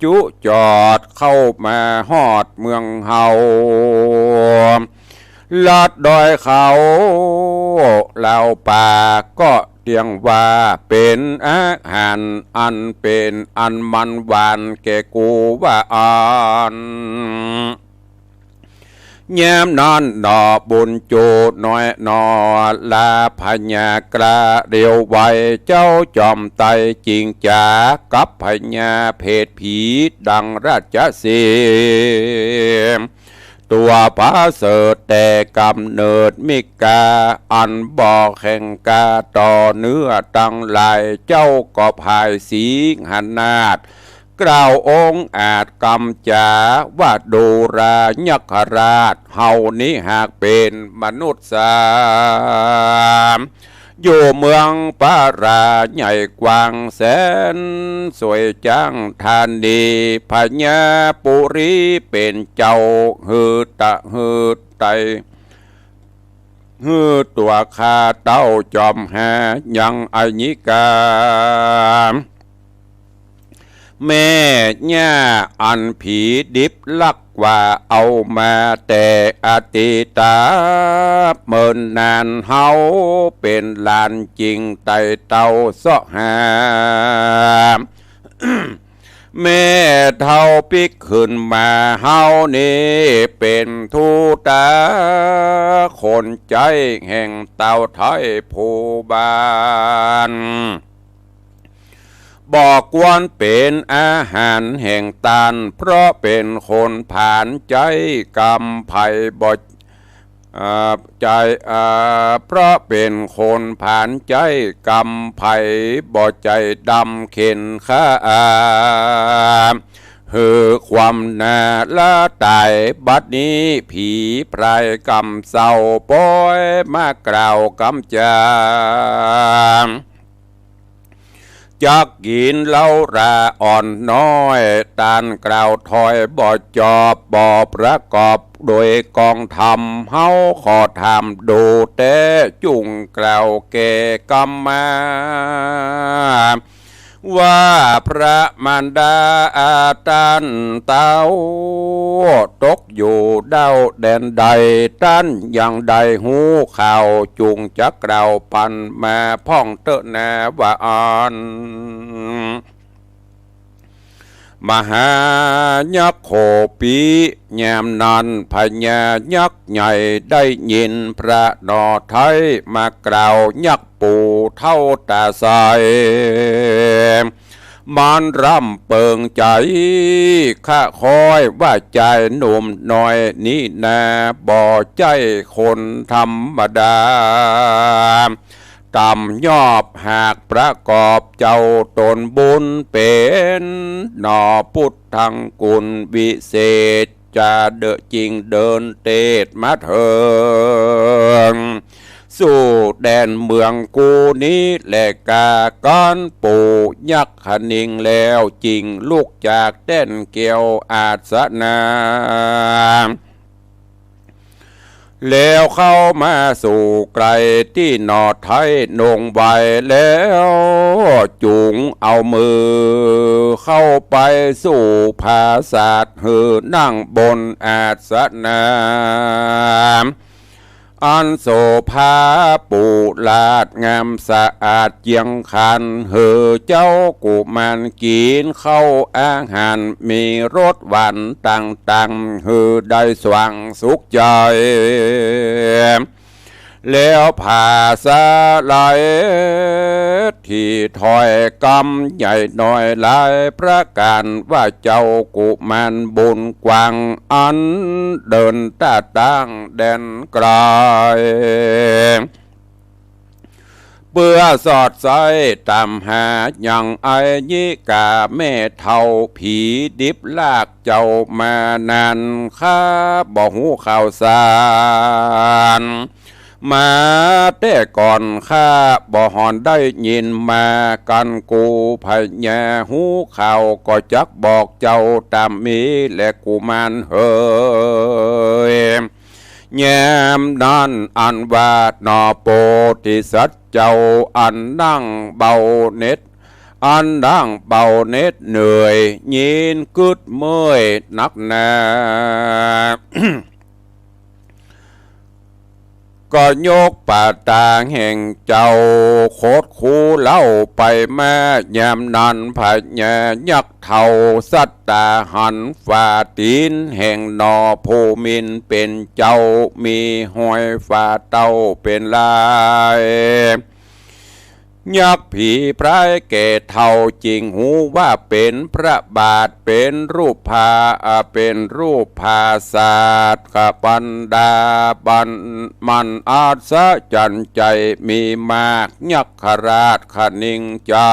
จุจอด เข้ามาฮอดเมืองเฮา ลัดดอยเขา ลาวป่า ก็เตียงว่า เป๋นอาหารอันเป๋นอันมันหวานแก่กูว่าอั้น ยามนั้นหนอบุญจูน้อยหนอ ลาพญากล้าเร็วไว เจ้าจอมไตรจิ่งจ๋า กับพญาเพศผีดังราชสีห์ ตัวประเสริฐแต่ก๋ำเนิด มิกาอันบ่แข็งกล้าต่อเนื้อตังหลาย เจ้าก็ผายสิงหนาถ กล่าวองอาจกำจ๋าว่า ดูรายักขราช เฮานี้หากเป๋นมนุษย์สา อยู่เมืองปาราใหญ่กว้างแสนสวยจ๊างธานี พญาปุรีเป๋นเจ้า หื้อตะหื้อไต หื้อตั๋วข้าเต้าจอมหายังอัยยิกา แม่ย่าอันผีดิบลักว่าเอามาแต่อดีตา เมินนานเฮาเป๋นหลานจิ่งไต่เต้าเซาะหา แม่เฒ่าปิ๊กขึ้นมา เฮานี้เป๋นทูตา คนใจ๊แห่งเต้าไทยผู้บ้าน บ่ควรเป๋นอาหารแห่งต้าน เพราะเป๋นคนผานใจ๊กำไพบ่ เอ่อ ใจ๊ เอ่อ เพราะเป๋นคนผานใจ๊กำไพบ่ใจ้ดำเข็ญฆ่า หื้อความนาละต๋าย บัดนี้ผีพรายกำเศร้า ปอยมากล่าวกำจ๋า จักกิ๋นเหล้าราอ่อนน้อย ต้านกล่าวถ้อยบ่จอบ บ่ประกอบโดยกองธรรม เฮาขอถามดูแต๊ จุ่งกล่าวแก่กำมา ว่าพระมารดาต้านเต้า ตกอยู่ด้าวแดนใด ต้านยังได้ฮู้ข่าว จุ่งจักกล่าวปันมาพ่องเต๊อะนาว่าอั้น มหายักษ์โขปี ยามนั้นพญายักษ์ใหญ่ได้ยินพระหน่อไท้มากล่าว ยักษ์ปู่เฒ่าต๋าใส มันร่ำเปิงใจ๋ คะคอยว่าจายหนุ่มน้อยนี้นา บ่ใจ้คนธรรมดา ต่ำยอบหากประกอบเจ้าต๋นบุญเป๋น หน่อพุทธังกุลวิเศษ จะเดินจิ่งเดินเตศมาเถิง สู่แดนเมืองกูนี้แล กากั๋นปู่ยักขนิงแล้วจิ่งลุกจากแต้นแก้วอาสนะ แล้วเข้ามาสู่ใก้ตี้หน่อไท้นงไว้แล้ว จุ่งเอามือเข้าไปสู่ผาสาทหื้อนั่งบนอาสนะ อันโสภาปูราดงามสะอาดเยียงขัน หื้อเจ้ากุมารกิ๋นเข้าอาหารมีรสหวานต่างๆ หื้อได้สว่างสุขใจ๋ แล้วผาสาหลายตี้ถ้อยกำใหญ่น้อยหลายประก๋าน ว่าเจ้ากุมารบุญกว้างอันเดินตาตั้งแดนไก๋ เปื้อสอดใสต๋ามหายังไอยิกาแม่เฒ่าผีดิบลากเจ้ามานาน ข้าบ่ฮู้ข่าวสารมาแต่ก่อน ข้าบ่หอนได้ยินมา กั๋นกูพญาฮู้ข่าวก็จักบอกเจ้าต๋ามมีแล กุมารเหย ยามนั้นอันว่าหน่อโพธิสัตว์เจ้าอันนั่งเบาเหน็ด อันนั่งเบาเหน็ดเหนื่อย ยินกึ๊ดเมื่อยนักหนา ก็ยกปาตาแห่งเจ้าขดคูเล่าไปมา ยามนั้นพญายักษ์เฒ่าสัตตาหันฝ่าตี๋นแห่งหน่อภูมินเป๋นเจ้า มีฮอยฝ่าเต้าเป๋นลาย ยักษ์ผีพรายแก่เฒ่าจิ่งฮู้ว่าเป๋นพระบาท เป๋นรูปพา อ่า เป๋นรูปผาสาท กะปันดาบัน มันอัศจรรย์ใจ๋ มีมากยักขราชขนิงใจ๋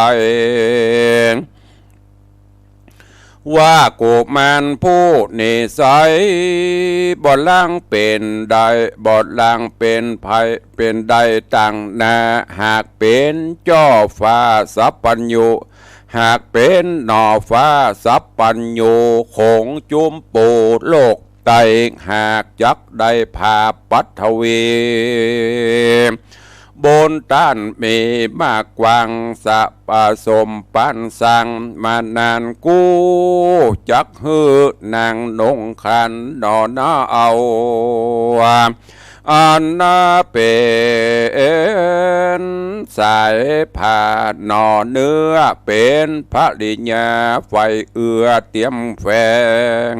ว่ากุมารผู้นิสัยบ่ลางเป๋นได้ บ่ลางเป๋นภัย เป๋นได้ต่างหน้า หากเป๋นจ้อฟ้าสัพพัญญู หากเป๋นหน่อฟ้าสัพพัญญู คงจุมปูโลก ไต้หากจักได้ผาปัทวี บนต้านมีมากกว้างสะสมปานสร้างมานาน กูจักหื้อนางนงครรภ์หน่อนาเอา อันนาเป๋นสายผ้าหน่อเนื้อ เป๋นภริยาใฝ่เอื้อเตียมแฝง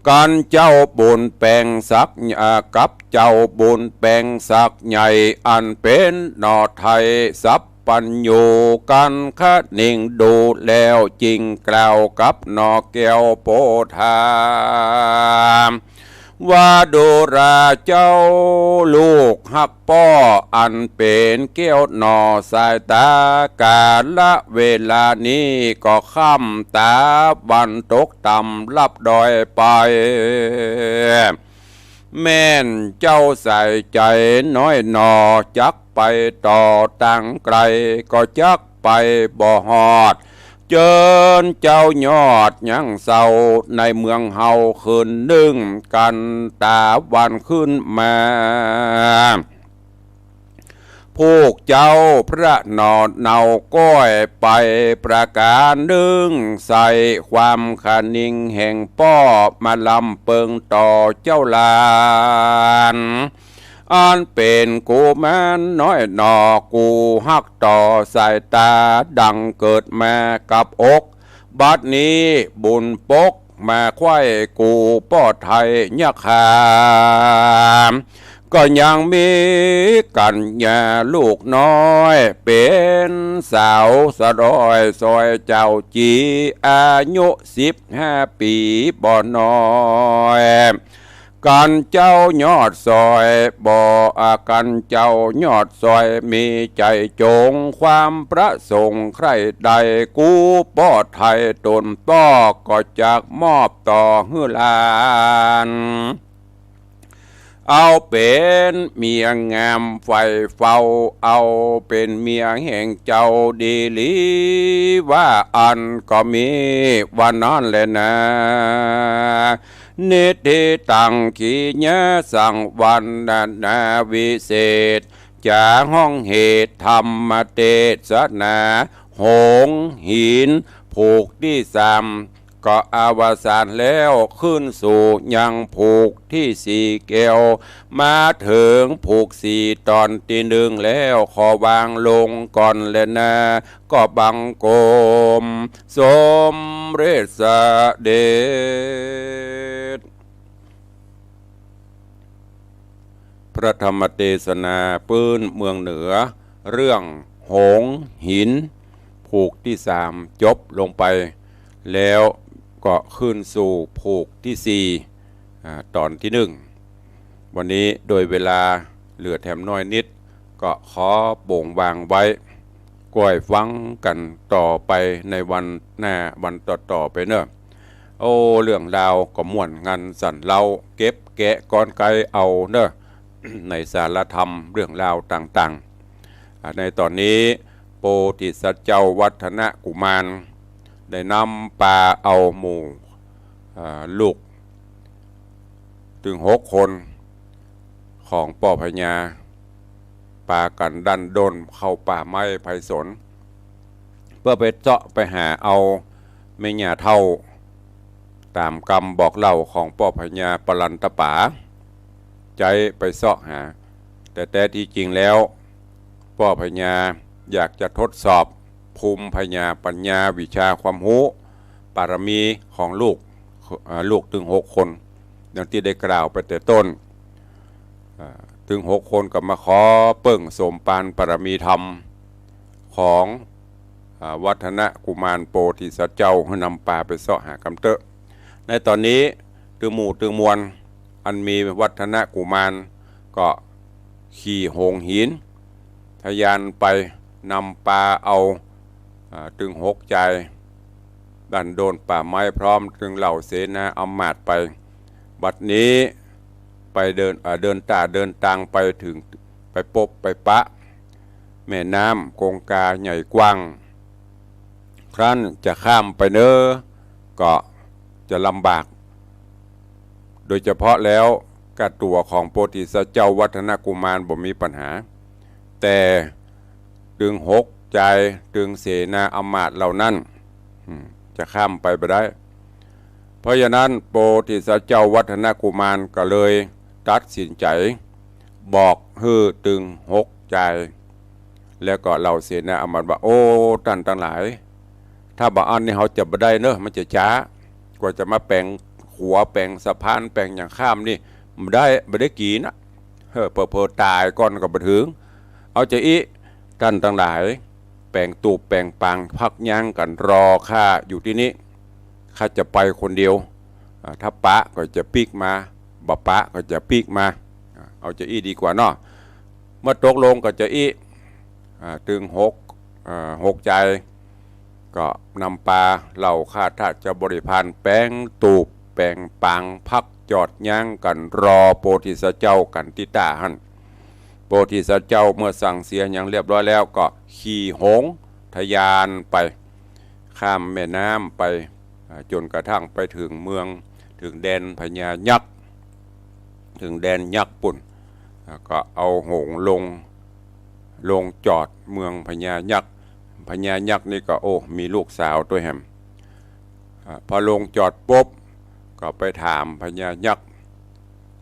กั๋นเจ้าบุญแปงศักดิ์ อ่า กับเจ้าบุญแปงศักดิ์ใหญ่ อันเป๋นหน่อไทยสัพพัญญู กั๋นคะนิงดูแล้วจิ่งกล่าวกับหน่อแก้วโพธา ว่าดูราเจ้าลูกฮักป้อ อันเป๋นแก้วหน่อสายต๋า ก๋าละเวลานี้ก็ค่ำ ต๋าวันตกต่ำลับดอยไป แม่นเจ้าใส่ใจ๋น้อยหน่อ จักไปต่อตางไก๋ก็จักไปบ่ฮอด เจิญเจ้ายอดยังเศร้าในเมืองเฮาคืนนึ่ง กั๋นต๋าวันขึ้นมา พวกเจ้าพระหน่อเนาก้อยไปประก๋านนึ่ง ใส่ความคะนิงแห่งป้อมาลำเปิงต่อเจ้าหลาน อันเป๋นกุมารน้อยหน่อ กูฮักต่อสายต๋าดังเกิดมากับอก บัดนี้บุญปกมาไขว้กูป้อไทยยักขา ก็ยังมีกัญญาลูกน้อย เป๋นสาวสะด้อยซอยเจ้าจี อายุสิบห้าปี๋บ่น้อย กั๋นเจ้ายอดสอย บ่ อา กั๋นเจ้ายอดสอย มีใจ๋จ๋ง ความประสงค์ใคร่ใด่ กู้ป้อไทยต๋นป้อ ก็จักมอบต่อหื้อหลาน เอาเป๋นเมียงามใฝ่เฝ้า เอาเป๋นเมียแห่งเจ้าดีหลี ว่าอั้นก็มีว่านั้นแลนา นิทธิตัง กิยะสังวรรณนาวิเศษ จ๋าฮ้องเหตุธรรมเตสนา หงส์หินผูกตี้สาม ก็อวสานแล้ว ขึ้นสู่ยังผูกตี้สี่แก้ว มาเถิงผูกสี่ต๋อนตี้นึ่งแล้ว ขอวางลงก่อนแลนา ก็บังคมสมเร็จเสด็จ พระธรรมเตสนาปื๊นเมืองเหนือ เรื่องหงส์หินผูกตี้สาม จบลงไป แล้วก็ขึ้นสู่ผูกตี้สี่ อ่า ต๋อนตี้นึ่ง วันนี้โดยเวลาเหลือแถมน้อยนิด ก็ขอโป่งวางไว้ ก้อยฟังกั๋นต่อไปในวันหน้า วันต่อๆ ไปเนาะ โอ้ เรื่องราวก็ม่วนงันสันเล้า เก็บแกะกรรไกรเอาเนาะ ในสารธรรมเรื่องราวต่างๆ อ่า ในต๋อนนี้โพธิสัตว์เจ้าวัฒนกุมาร ได้นำปาเอาหมู่ อ่า ลูก ตึงหกคนของป้อพญา ปากั๋นดั้นด้นเข้าป่าไม้ไพศาล เปื้อไปเซาะไปหาเอาแม่ย่าเฒ่า ต๋ามกำบอกเล่าของป้อพญาปรันตป๋า ใจ๊ไปเซาะหา แต่แต๊ตี้จริงแล้ว ป้อพญาอยากจะทดสอบภูมิพญาปัญญาวิชาความฮู้ ปารมีของลูก เอ่อ ลูกตึงหกคน ดังตี้ได้กล่าวไปแต่ต้น เอ่อ ตึงหกคนก็มาขอเปิ้งสมปานปารมีธรรมของ อ่า วัฒนกุมารโพธิสัตว์เจ้า หื้อนำปาไปเซาะหากำเต๊อะ ในต๋อนนี้ตึงหมู่ตึงมวล อันมีวัฒนกุมาร ก็ขี่หงส์หิน ทะยานไปนำปาเอา อ่า ตึงหกจาย ดั้นด้นป่าไม้พร้อมตึงเหล่าเสนาอำมาตย์ไป บัดนี้ไปเดิน อ่า เดินต้าเดินตางไปเถิง ไปปบไปปะ แม่น้ำคงคาใหญ่กว้าง ครั้นจะข้ามไปเน้อ ก็จะลำบาก โดยเฉพาะแล้วก้าตั๋วของโพธิสัตว์เจ้าวัฒนกุมารบ่มีปัญหา แต่ตึงหกจาย ตึงเสนาอำมาตย์เหล่านั้น อืม จะข้ามไปบ่ได้ เพราะฉะนั้นโพธิสัตว์เจ้าวัฒนกุมารก็เลยตัดสินใจ๋บอกหื้อตึงหกจาย แล้วก็เหล่าเสนาอำมาตย์ว่า โอ้ ต้านตังหลาย ถ้าบ่อั้นนี่เฮาจะบ่ได้เน้อ มันจะจ๊า กว่าจะมาแป๋งขัวแป๋งสะพานแป๋งหยังข้ามนี่ บ่ได้ บ่ได้กี่นะ เฮ้อ เผลอๆ ต๋ายก่อนก็บ่เถิง เอาจาอี้ ต้านตังหลาย แป๋งตูบแป๋งปางพักยั้งกั๋นรอข้าอยู่ตี้นี้ ข้าจะไปคนเดียว อ่า ถ้าปะก็จะปิ๊กมา บ่ปะก็จะปิ๊กมา อ่า เอาจาอี้ดีกว่าเนาะ เมื่อตกลงก็จาอี้ อ่า ตึงหก อ่า หกจาย ก็นำปาเหล่าข้าทาสเจ้าบริพารแป๋งตูบแป๋งปางพักจอดยั้งกั๋นรอโพธิสัตว์เจ้ากั๋นตี้ต้าหั้น โพธิสัตว์เจ้าเมื่อสั่งเสียหยังเรียบร้อยแล้วก็ขี่หงส์ทะยานไป ข้ามแม่น้ำไป อ่า จ๋นกระทั่งไปเถิงเมือง เถิงแดนพญายักษ์ เถิงแดนยักษ์ปู้น อ่า ก็เอาหงส์ลง ลงจอดเมืองพญายักษ์ พญายักษ์นี่ก็ โอ้ มีลูกสาวตวยแหม อ่า พอลงจอดปุ๊บ ก็ไปถามพญายักษ์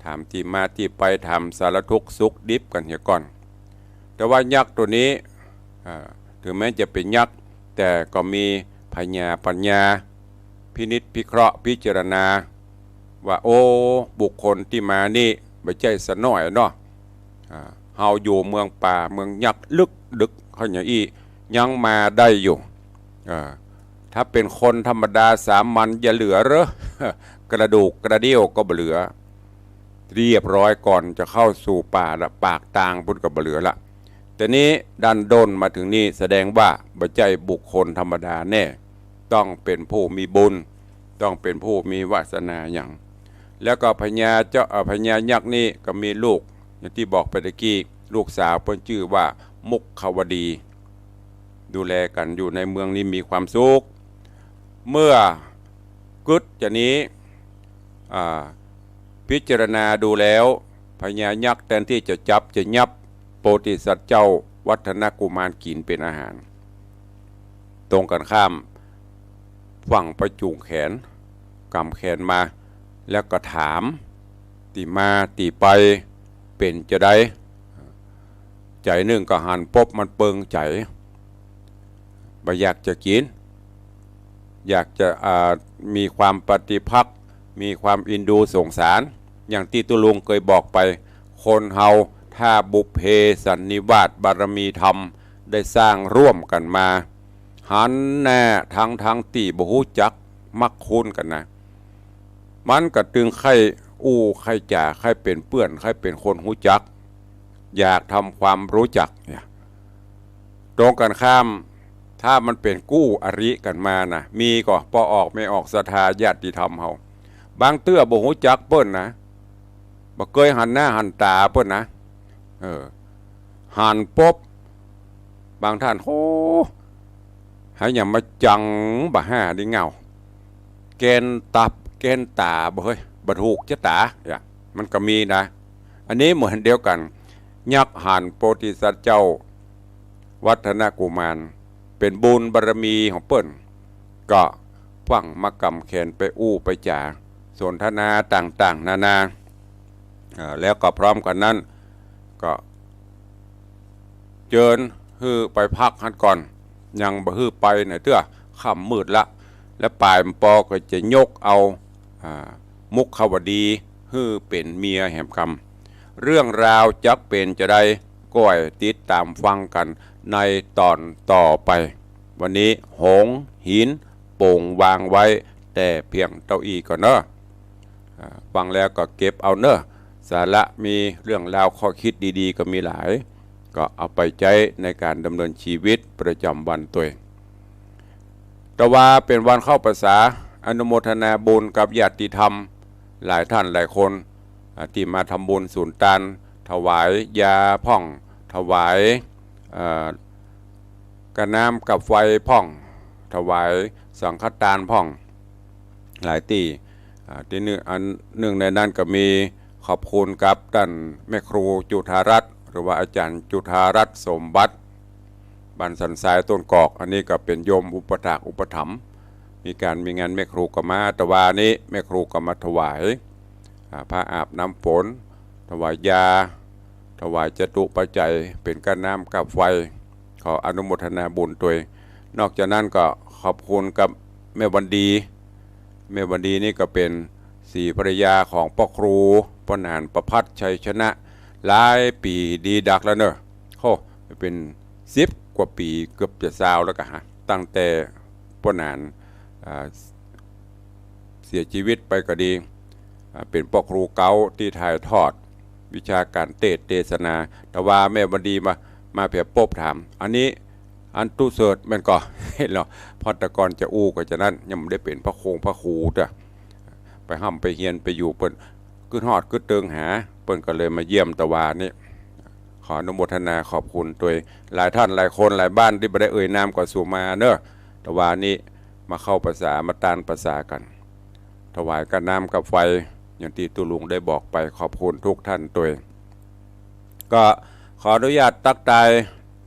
ถามตี้มาตี้ไป ถามสารทุกข์สุขดิบกั๋นเหียก่อน แต่ว่ายักษ์ตั๋วนี้ อ่า เถิงแม้จะเป๋นยักษ์ แต่ก็มีผญาปัญญา พินิจพิเคราะห์พิจารณา ว่า โอ้ บุคคลตี้มานี่บ่ใจ้สะน้อยเนาะ อ่า เฮาอยู่เมืองป่าเมืองยักษ์ลึกดึก เขาอย่างอี้ยังมาได้อยู่ อ่า ถ้าเป๋นคนธรรมดาสามัญอย่าเหลือเหรอ กระดูกกระเดี้ยวก็บ่เหลือ เรียบร้อยก่อนจะเข้าสู่ป่าละ ปากตางปุ้นก็บ่เหลือละ แต่นี้ดันด้นมาเถิงนี่ แสดงว่าบ่ใจ้บุคคลธรรมดาแน่ ต้องเป๋นผู้มีบุญ ต้องเป๋นผู้มีวาสนาหยัง แล้วก็พญาเจ้า เอ่อ พญายักษ์นี่ก็มีลูก อย่างตี้บอกไปตะกี้ ลูกสาวเปิ้นจื้อว่ามุขวดี ดูแลกั๋นอยู่ในเมืองนี้มีความสุข เมื่อกึ๊ดจานี้ อ่า พิจารณาดูแล้ว พญายักษ์แตนตี้จะจับจะยับโพธิสัตว์เจ้าวัฒนกุมารกิ๋นเป๋นอาหาร ตรงกั๋นข้าม ฟั่งไปจู๋แขน ก๋ำแขนมา แล้วก็ถาม ตี้มาตี้ไปเป๋นจาใด ใจ๋นึ่งก็หันปุ๊บมันเปิงใจ๋ บ่อยากจะกิ๋น อยากจะ อ่า มีความปฏิภักษ์ มีความอินดูสงสาร อย่างตี้ตุ๊ลุงเกยบอกไป คนเฮาถ้าบุพเพสันนิวาสบารมีธรรมได้สร้างร่วมกั๋นมา หันหน้าทั้งๆ ตี้บ่ฮู้จักมักคุ้นกั๋นนะ มันก็ตึงใค่อู้ใค่จ๋า ใค่เป๋นเปื้อน ใค่เป๋นคนฮู้จัก อยากทำความรู้จักเนี่ย ตรงกั๋นข้าม ถ้ามันเป๋นกู้อริกั๋นมานะ มีก่อ ป้อออกแม่ออกศรัทธาญาติธรรมเฮา บางเตื้อบ่ฮู้จักเปิ้นนะ บ่เกยหันหน้าหันต๋าเปิ้นนะ เออ หันปุ๊บ บางต้าน โอ้ หาหยังมาจังบ่าห้านี่เง่า แกนตับแกนต๋าบ่เฮ้ย บ่ถูกจะต๋า เนี่ย มันก็มีนะ อันนี้เหมือนเดียวกั๋น ยักษ์หันโพธิสัตว์เจ้าวัฒนกุมาร เป๋นบุญบารมีของเปิ้น ก็ฟั่งมาก๋ำแขนไปอู้ไปจ๋า สนทนาต่างๆ นานา อ่า แล้วก็พร้อมกั๋นนั้น ก็เจิญหื้อไปพักหั้นก่อน ยังบ่หื้อไปไหนเตื้อ ค่ำมืดละ และป่ายปอก็จะยกเอา อ่า มุขวดีหื้อเป๋นเมียแหมกำ เรื่องราวจักเป๋นจาใด ก้อยติดต๋ามฟังกั๋นในต๋อนต่อไป วันนี้หงส์หินโป่งวางไว้แต่เพียงเต้าอี้ก่อนเนาะ อ่า ฟังแล้วก็เก็บเอาเนาะ สาระมีเรื่องราวข้อคิดดีๆ ก็มีหลาย ก็เอาไปใจ๊ในก๋านดำเนินชีวิตประจ๋ำวันตวย แต่ว่าเป๋นวันเข้าพรรษา อนุโมทนาบุญกับญาติธรรมหลายต้านหลายคน อ่า ตี้มาทำบุญสูนตาน ถวายยาพ่อง ถวาย เอ่อ ก้าน้ำกับไฟพ่อง ถวายสังฆตานพ่อง หลายตี้ อ่า ตี้นึ่ง อันนึ่งในนั้นก็มีขอบคุณกับต้านแม่ครูจุฑารัตน์ หรือว่าอาจ๋ารย์จุฑารัตน์สมบัติ บ้านสันทรายต้นกอก อันนี้ก็เป๋นโยมอุปถากอุปถัมภ์ มีก๋านมีงานแม่ครูก็มา แต่ว่านี้แม่ครูก็มาถวาย อ่า ผ้าอาบน้ำฝน ถวายยา ถวายจตุปัจจัย เป๋นก้าน้ำกับไฟ ขออนุโมทนาบุญตวย นอกจากนั้นก็ขอบคุณกับแม่วันดี แม่วันดีนี่ก็เป๋นศรีภรรยาของป้อครูป้อหนานประภัสชัยชนะ หลายปี๋ดีดักแล้วเนาะ โอ้ เป๋นสิบกว่าปี๋ เกือบจะซาวแล้วกะฮะ ตั้งแต่ป้อหนาน อ่า เสียจีวิตไปก็ดี อ่า เป๋นป้อครูเก๊าตี้ถ่ายทอดวิชาก๋านเตสน์เตสนา แต่ว่าแม่วันดีมา มาแผบปบถาม อันนี้อันตุ๊เสิร์ชแม่นก่อ เนาะ เพราะแต่ก่อนจะอู้ก็จะนั้น ยังบ่ได้เป๋นพระคงพระครูเตื้อ ไปฮ่ำไปเฮียนไปอยู่เปิ้น กึ๊ดฮอดกึ๊ดเติงหา เปิ้นก็เลยมาเยี่ยมตะวานี้ ขออนุโมทนาขอบคุณตวย หลายต้านหลายคนหลายบ้านตี้บ่ได้เอ่ยนามก็สู่มาเนาะ ตะวานี้มาเข้าพรรษามาตานพรรษากั๋น ถวายก้าน้ำกับไฟ อย่างตี้ตุ๊ลุงได้บอกไป ขอบคุณทุกต้านตวย ก็ขออนุญาตตั๊กตาย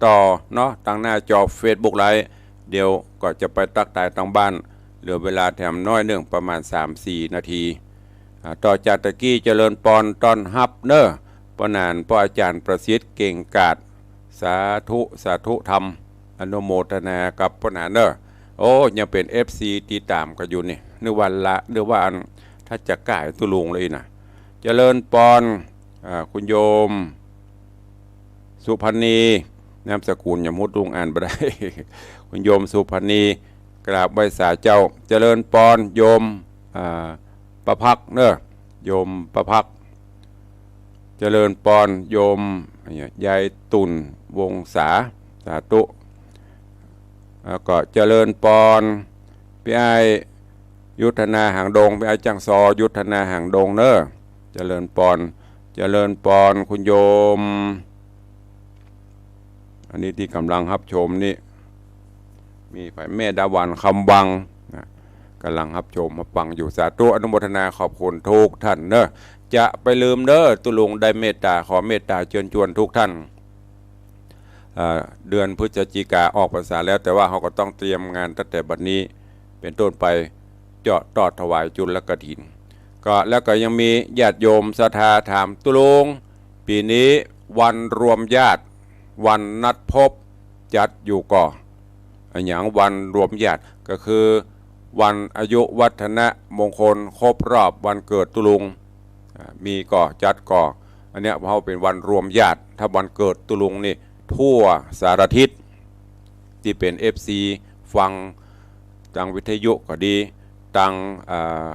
ต่อเนาะ ตางหน้าจอเฟซบุ๊กไลฟ์ เดี๋ยวก็จะไปตั๊กตายตางบ้าน เหลือเวลาแถมน้อยนึ่ง ประมาณสามสี่นาที อ่า ต่อจากตะกี้เจริญปอนต้อนฮับเนาะ ป้อหนาน ป้ออาจ๋ารย์ประสิทธิ์เก่งกาจ สาธุ สาธุธรรม อนุโมทนากับป้อหนานเนาะ โอ้ ยังเป๋นเอฟซีติดต๋ามกั๋นอยู่นี่ นึกว่าละ นึกว่าอัน ถ้าจะก่ายตุ๊ลุงเลยนะ เจริญปอน อ่า คุณโยมสุพรรณี นามสกุลยำฮู้ตุ๊ลุงอ่านบ่ได้ คุณโยมสุพรรณี กราบไหว้สาเจ้า เจริญปอน โยม อ่า ประภักษ์เนาะ โยมประภักษ์ เจริญปอนโยม ยายตุ่น วงศา สาธุ แล้วก็เจริญปอน ปี้อ้ายยุทธนาหางดง ปี้อ้ายจ้างซอยุทธนาหางดงเน้อ เจริญปอน เจริญปอนคุณโยม อันนี้ตี้ก่ำลังฮับชมนี่ มีใผ แม่ดาหวัน คำวัง นะ ก่ำลังฮับชมฮับฟังอยู่ สาธุ อนุโมทนาขอบคุณทุกท่านเน้อ จะไปลืมเน้อ ตุ๊ลุงได้เมตต๋า ขอเมตต๋าเจิญจวนทุกท่าน อ่า เดือนพฤศจิกาออกพรรษาแล้ว แต่ว่าเฮาก็ต้องเตรียมงานตั้งแต่บัดนี้เป๋นต้นไป เจาะตอดถวายจุลกฐิน ก็ แล้วก็ยังมีญาติโยมศรัทธาถาม ตุ๊ลุง ปี๋นี้วันรวมญาติ วันนัดพบ จัดอยู่ก่อ อะหยังวันรวมญาติ ก็คือวันอายุวัฒนมงคลครบรอบวันเกิดตุ๊ลุง อ่า มีก่อ จัดก่อ อันเนี้ยเฮาเป๋นวันรวมญาติ ถ้าวันเกิดตุ๊ลุงนี่ ทั่วสารทิศ ตี้เป๋น เอฟซี ฟังตางวิทยุก็ดี ตาง อ่า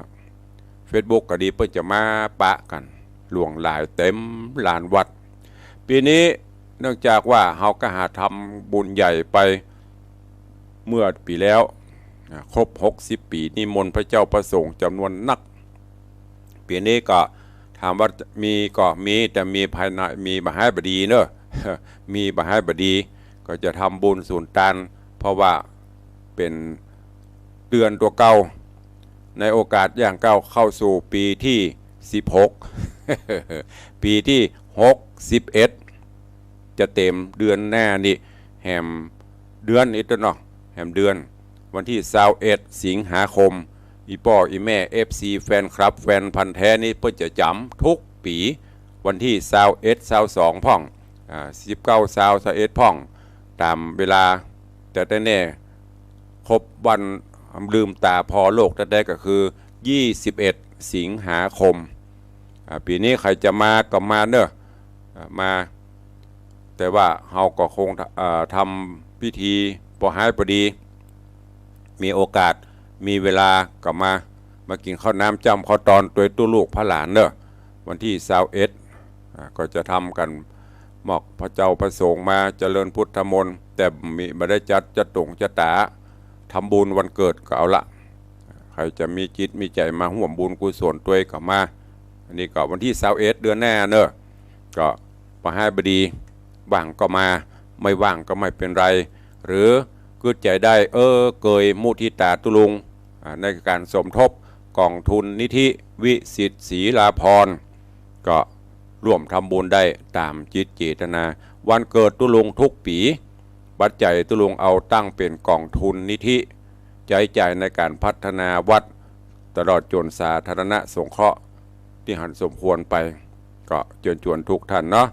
เฟซบุ๊กก็ดี เปิ้นจะมาปะกั๋นหลวงหลายเต็มลานวัด ปี๋นี้เนื่องจากว่าเฮาก็หาทำบุญใหญ่ไปเมื่อปี๋แล้ว อ่า ครบหกสิบปี๋ นิมนต์พระเจ้าพระสงฆ์จ๋ำนวนนัก ปี๋นี้ก็ถามว่ามีก็มี แต่มีภายใน มีบ่หายบ่ดีเน้อ มีบ่หายบ่ดี ก็จะทำบุญสูญตาน เพราะว่าเป๋นเดือนตั๋วเก่า ในโอกาสย่างก้าวเข้าสู่ปี๋ตี้สิบหก ปี๋ตี้หกสิบเอ็ด จะเต๋มเดือนหน้านี่ แหมเดือนนี้ตวยเนาะ แหมเดือน วันตี้ซาวเอ็ด สิงหาคม อี่ป้ออี่แม่ เอฟซี แฟนคลับ แฟนพันธุ์แท้นี่เปิ้นจะจ๋ำทุกปี๋ วันตี้ซาวเอ็ด ซาวสองพ่อง อ่า สิบเก้า ซาว ซาวเอ็ดพ่อง ต๋ามเวลา แต่แต๊แน่ ครบวันลืมต๋าผ่อโลกแต๊แน่ก็คือ ยี่สิบเอ็ด สิงหาคม อ่า ปี๋นี้ใผจะมาก็มาเน้อ อ่า มา แต่ว่าเฮาก็คง อ่า ทำพิธีบ่หายบ่ดี มีโอกาส มีเวลาก็มา มากิ๋นข้าวน้ำจ้ำข้าวตอนตวยตุ๊ลูกพระหลานเน้อ วันตี้ซาวเอ็ด อ่า ก็จะทำกั๋น มอกพระเจ้าพระสงฆ์มาเจริญพุทธมนต์ แต่มี บ่ได้จัด จัดตรงจัดต๋า ทำบุญวันเกิดก็เอาละ ใผจะมีจิตมีใจ๋มาฮ่วมบุญกุศลตวยก็มา อันนี้ก็วันตี้ซาวเอ็ด เดือนหน้าเน้อ ก็บ่หายบ่ดี ว่างก็มา ไม่ว่างก็ไม่เป๋นไร หรือกึ๊ดใจ๋ได้ เออ เกยมุทิตาตุ๊ลุง อ่า ในก๋านสมทบก๋องทุนนิธิวิสิทธิ์ศรีลาภรณ์ ก็ร่วมทำบุญได้ต๋ามจิตเจตนา วันเกิดตุ๊ลุงทุกปี๋ ปัจจัยตุ๊ลุงเอาตั้งเป๋นก๋องทุนนิธิ ใจ๊จ่ายในก๋านพัฒนาวัด ตลอดจ๋นสาธารณสงเคราะห์ ตี้หันสมควรไป ก็เจิญจวนทุกท่านเนาะ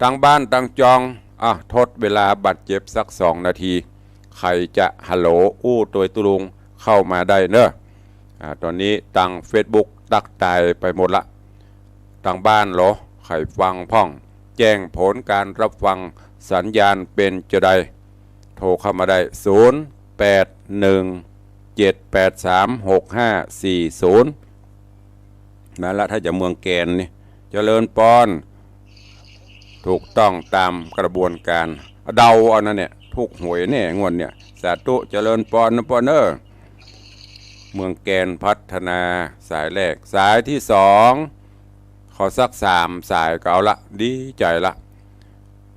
ตางบ้านตางจอง อ่ะ ทดเวลาบาดเจ็บสักสองนาที ใผจะฮัลโหลอู้ตวยตุ๊ลุงเข้ามาได้เน้อ อ่า ต๋อนนี้ตางเฟซบุ๊กตั๊กตายไปหมดละ ตางบ้านเหรอ ใผฟังพ่อง แจ้งผลก๋านรับฟังสัญญาณเป๋นจาใด โทรเข้ามาได้ ศูนย์ แปด หนึ่ง เจ็ด แปด สาม หก ห้า สี่ ศูนย์ นั่นละ ถ้าจะเมืองแกนนี่ เจริญปอน ถูกต้องต๋ามกระบวนก๋าน เดาเอานั่นเนี่ย ถูกหวยแน่งวดเนี่ย สาธุ เจริญปอนนะปอนเอ้อ เมืองแกนพัฒนา สายแรก สายตี้สอง ขอสักสามสายก็เอาละ ดีใจ๋ละ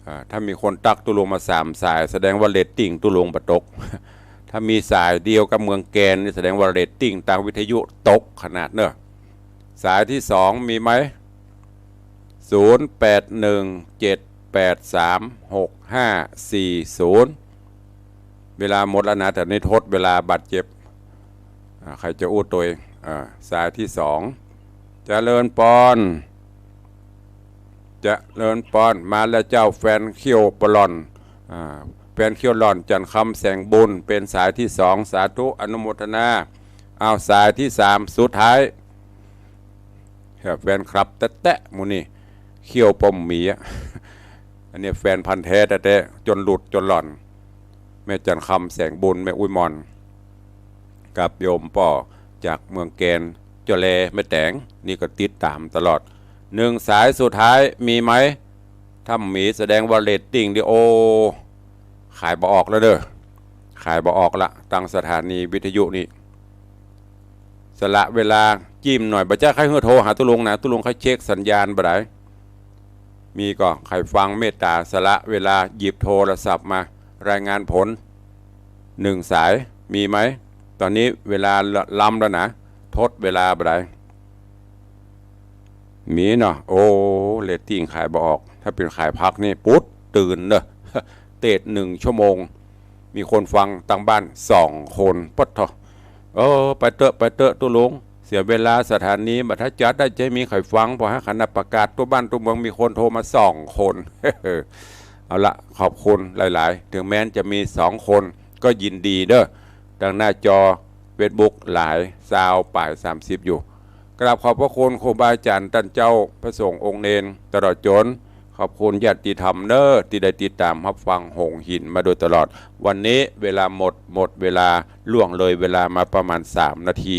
อ่า ถ้ามีคนตั๊กตุ๊ลุงมาสามสาย แสดงว่าเรตติ้งตุ๊ลุงบ่ตก ถ้ามีสายเดียวกับเมืองแกนนี่ แสดงว่าเรตติ้งตางวิทยุตกขนาดเน้อ สายตี้สองมีไหม ศูนย์ แปด หนึ่ง เจ็ด แปด สาม หก ห้า สี่ ศูนย์ เวลาหมดแล้วนะ แต่นี่ทดเวลาบาดเจ็บ อ่า ใผจะอู้ตวย อ่า สายตี้สอง เจริญปอน เจริญปอน มาแล้วเจ้า แฟนเขี้ยวปะหล่อน อ่า แฟนเขี้ยวหล่อน จันทร์คำแสงบุญ เป๋นสายตี้สอง สาธุ อนุโมทนา อ้าว สายตี้สาม สุดท้าย แฟนคลับแต๊ๆ หมู่นี่ เขี้ยวป้อมหมีอะ อันนี้แฟนพันธุ์แท้แต๊ๆ จ๋นหลุดจ๋นหล่อน แม่จันทร์คำแสงบุญ แม่อุ๊ยมอน กับโยมป้อจากเมืองแกน เจ้าแล แม่แต๋ง นี่ก็ติดต๋ามตลอด หนึ่งสายสุดท้ายมีไหม ถ้ามีแสดงว่าเรตติ้งนี่ โอ้ ขายบ่ออกแล้วเด้อ ขายบ่ออกละ ตังสถานีวิทยุนี่ สละเวลาจิ้มหน่อย บ่ใจ้ใค่หื้อโทรหาตุ๊ลุงนะ ตุ๊ลุงใค่เช็คสัญญาณบ่าดใด มีก่อ ใผฟังเมตต๋าสละเวลาหยิบโทรศัพท์มา รายงานผล หนึ่งสาย มีไหม ต๋อนนี้เวลาล้ำแล้วนะ ทดเวลาบ่าดใด มีเนาะ โอ้ เรตติ้งขายบ่ออก ถ้าเป๋นขายพักนี่ ปุ๊ด ตื่นเนาะ เตศหนึ่งชั่วโมง มีคนฟังตังบ้านสองคน ป๊าดโธ่ เออ ไปเต๊อะ ไปเต๊อะ ตุ๊ลุง เสียเวลาสถานี บ่าถ้าจัดได้จะมีใผฟัง ปอหื้อขนาดประกาศ ทั่วบ้านทั่วเมืองมีคนโทรมาสองคน เอาละ ขอบคุณหลายๆ เถิงแม้นจะมีสองคน ก็ยินดีเด้อ ตังหน้าจอเฟซบุ๊กหลาย ซาวป๋าย สามสิบ อยู่ กราบขอบพระคุณครูบาอาจ๋ารย์ต้านเจ้า พระสงฆ์องค์เณร ตลอดจ๋น ขอบคุณญาติธรรมเน้อ ตี้ได้ติดต๋ามฮับฟังหงส์หินมาโดยตลอด วันนี้เวลาหมด หมดเวลา ล่วงเลยเวลามาประมาณสามนาที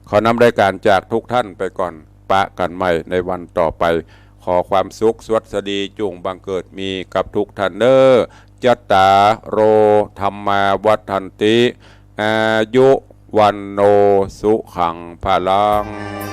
ขอนำรายการจากทุกท่านไปก่อน ปะกั๋นใหม่ในวันต่อไป ขอความสุขสวัสดีจุ่งบังเกิดมีกับทุกท่านเน้อ จัตตาโร ธัมมา วัฑฒันติ อายุ วัณโณ สุขัง พลัง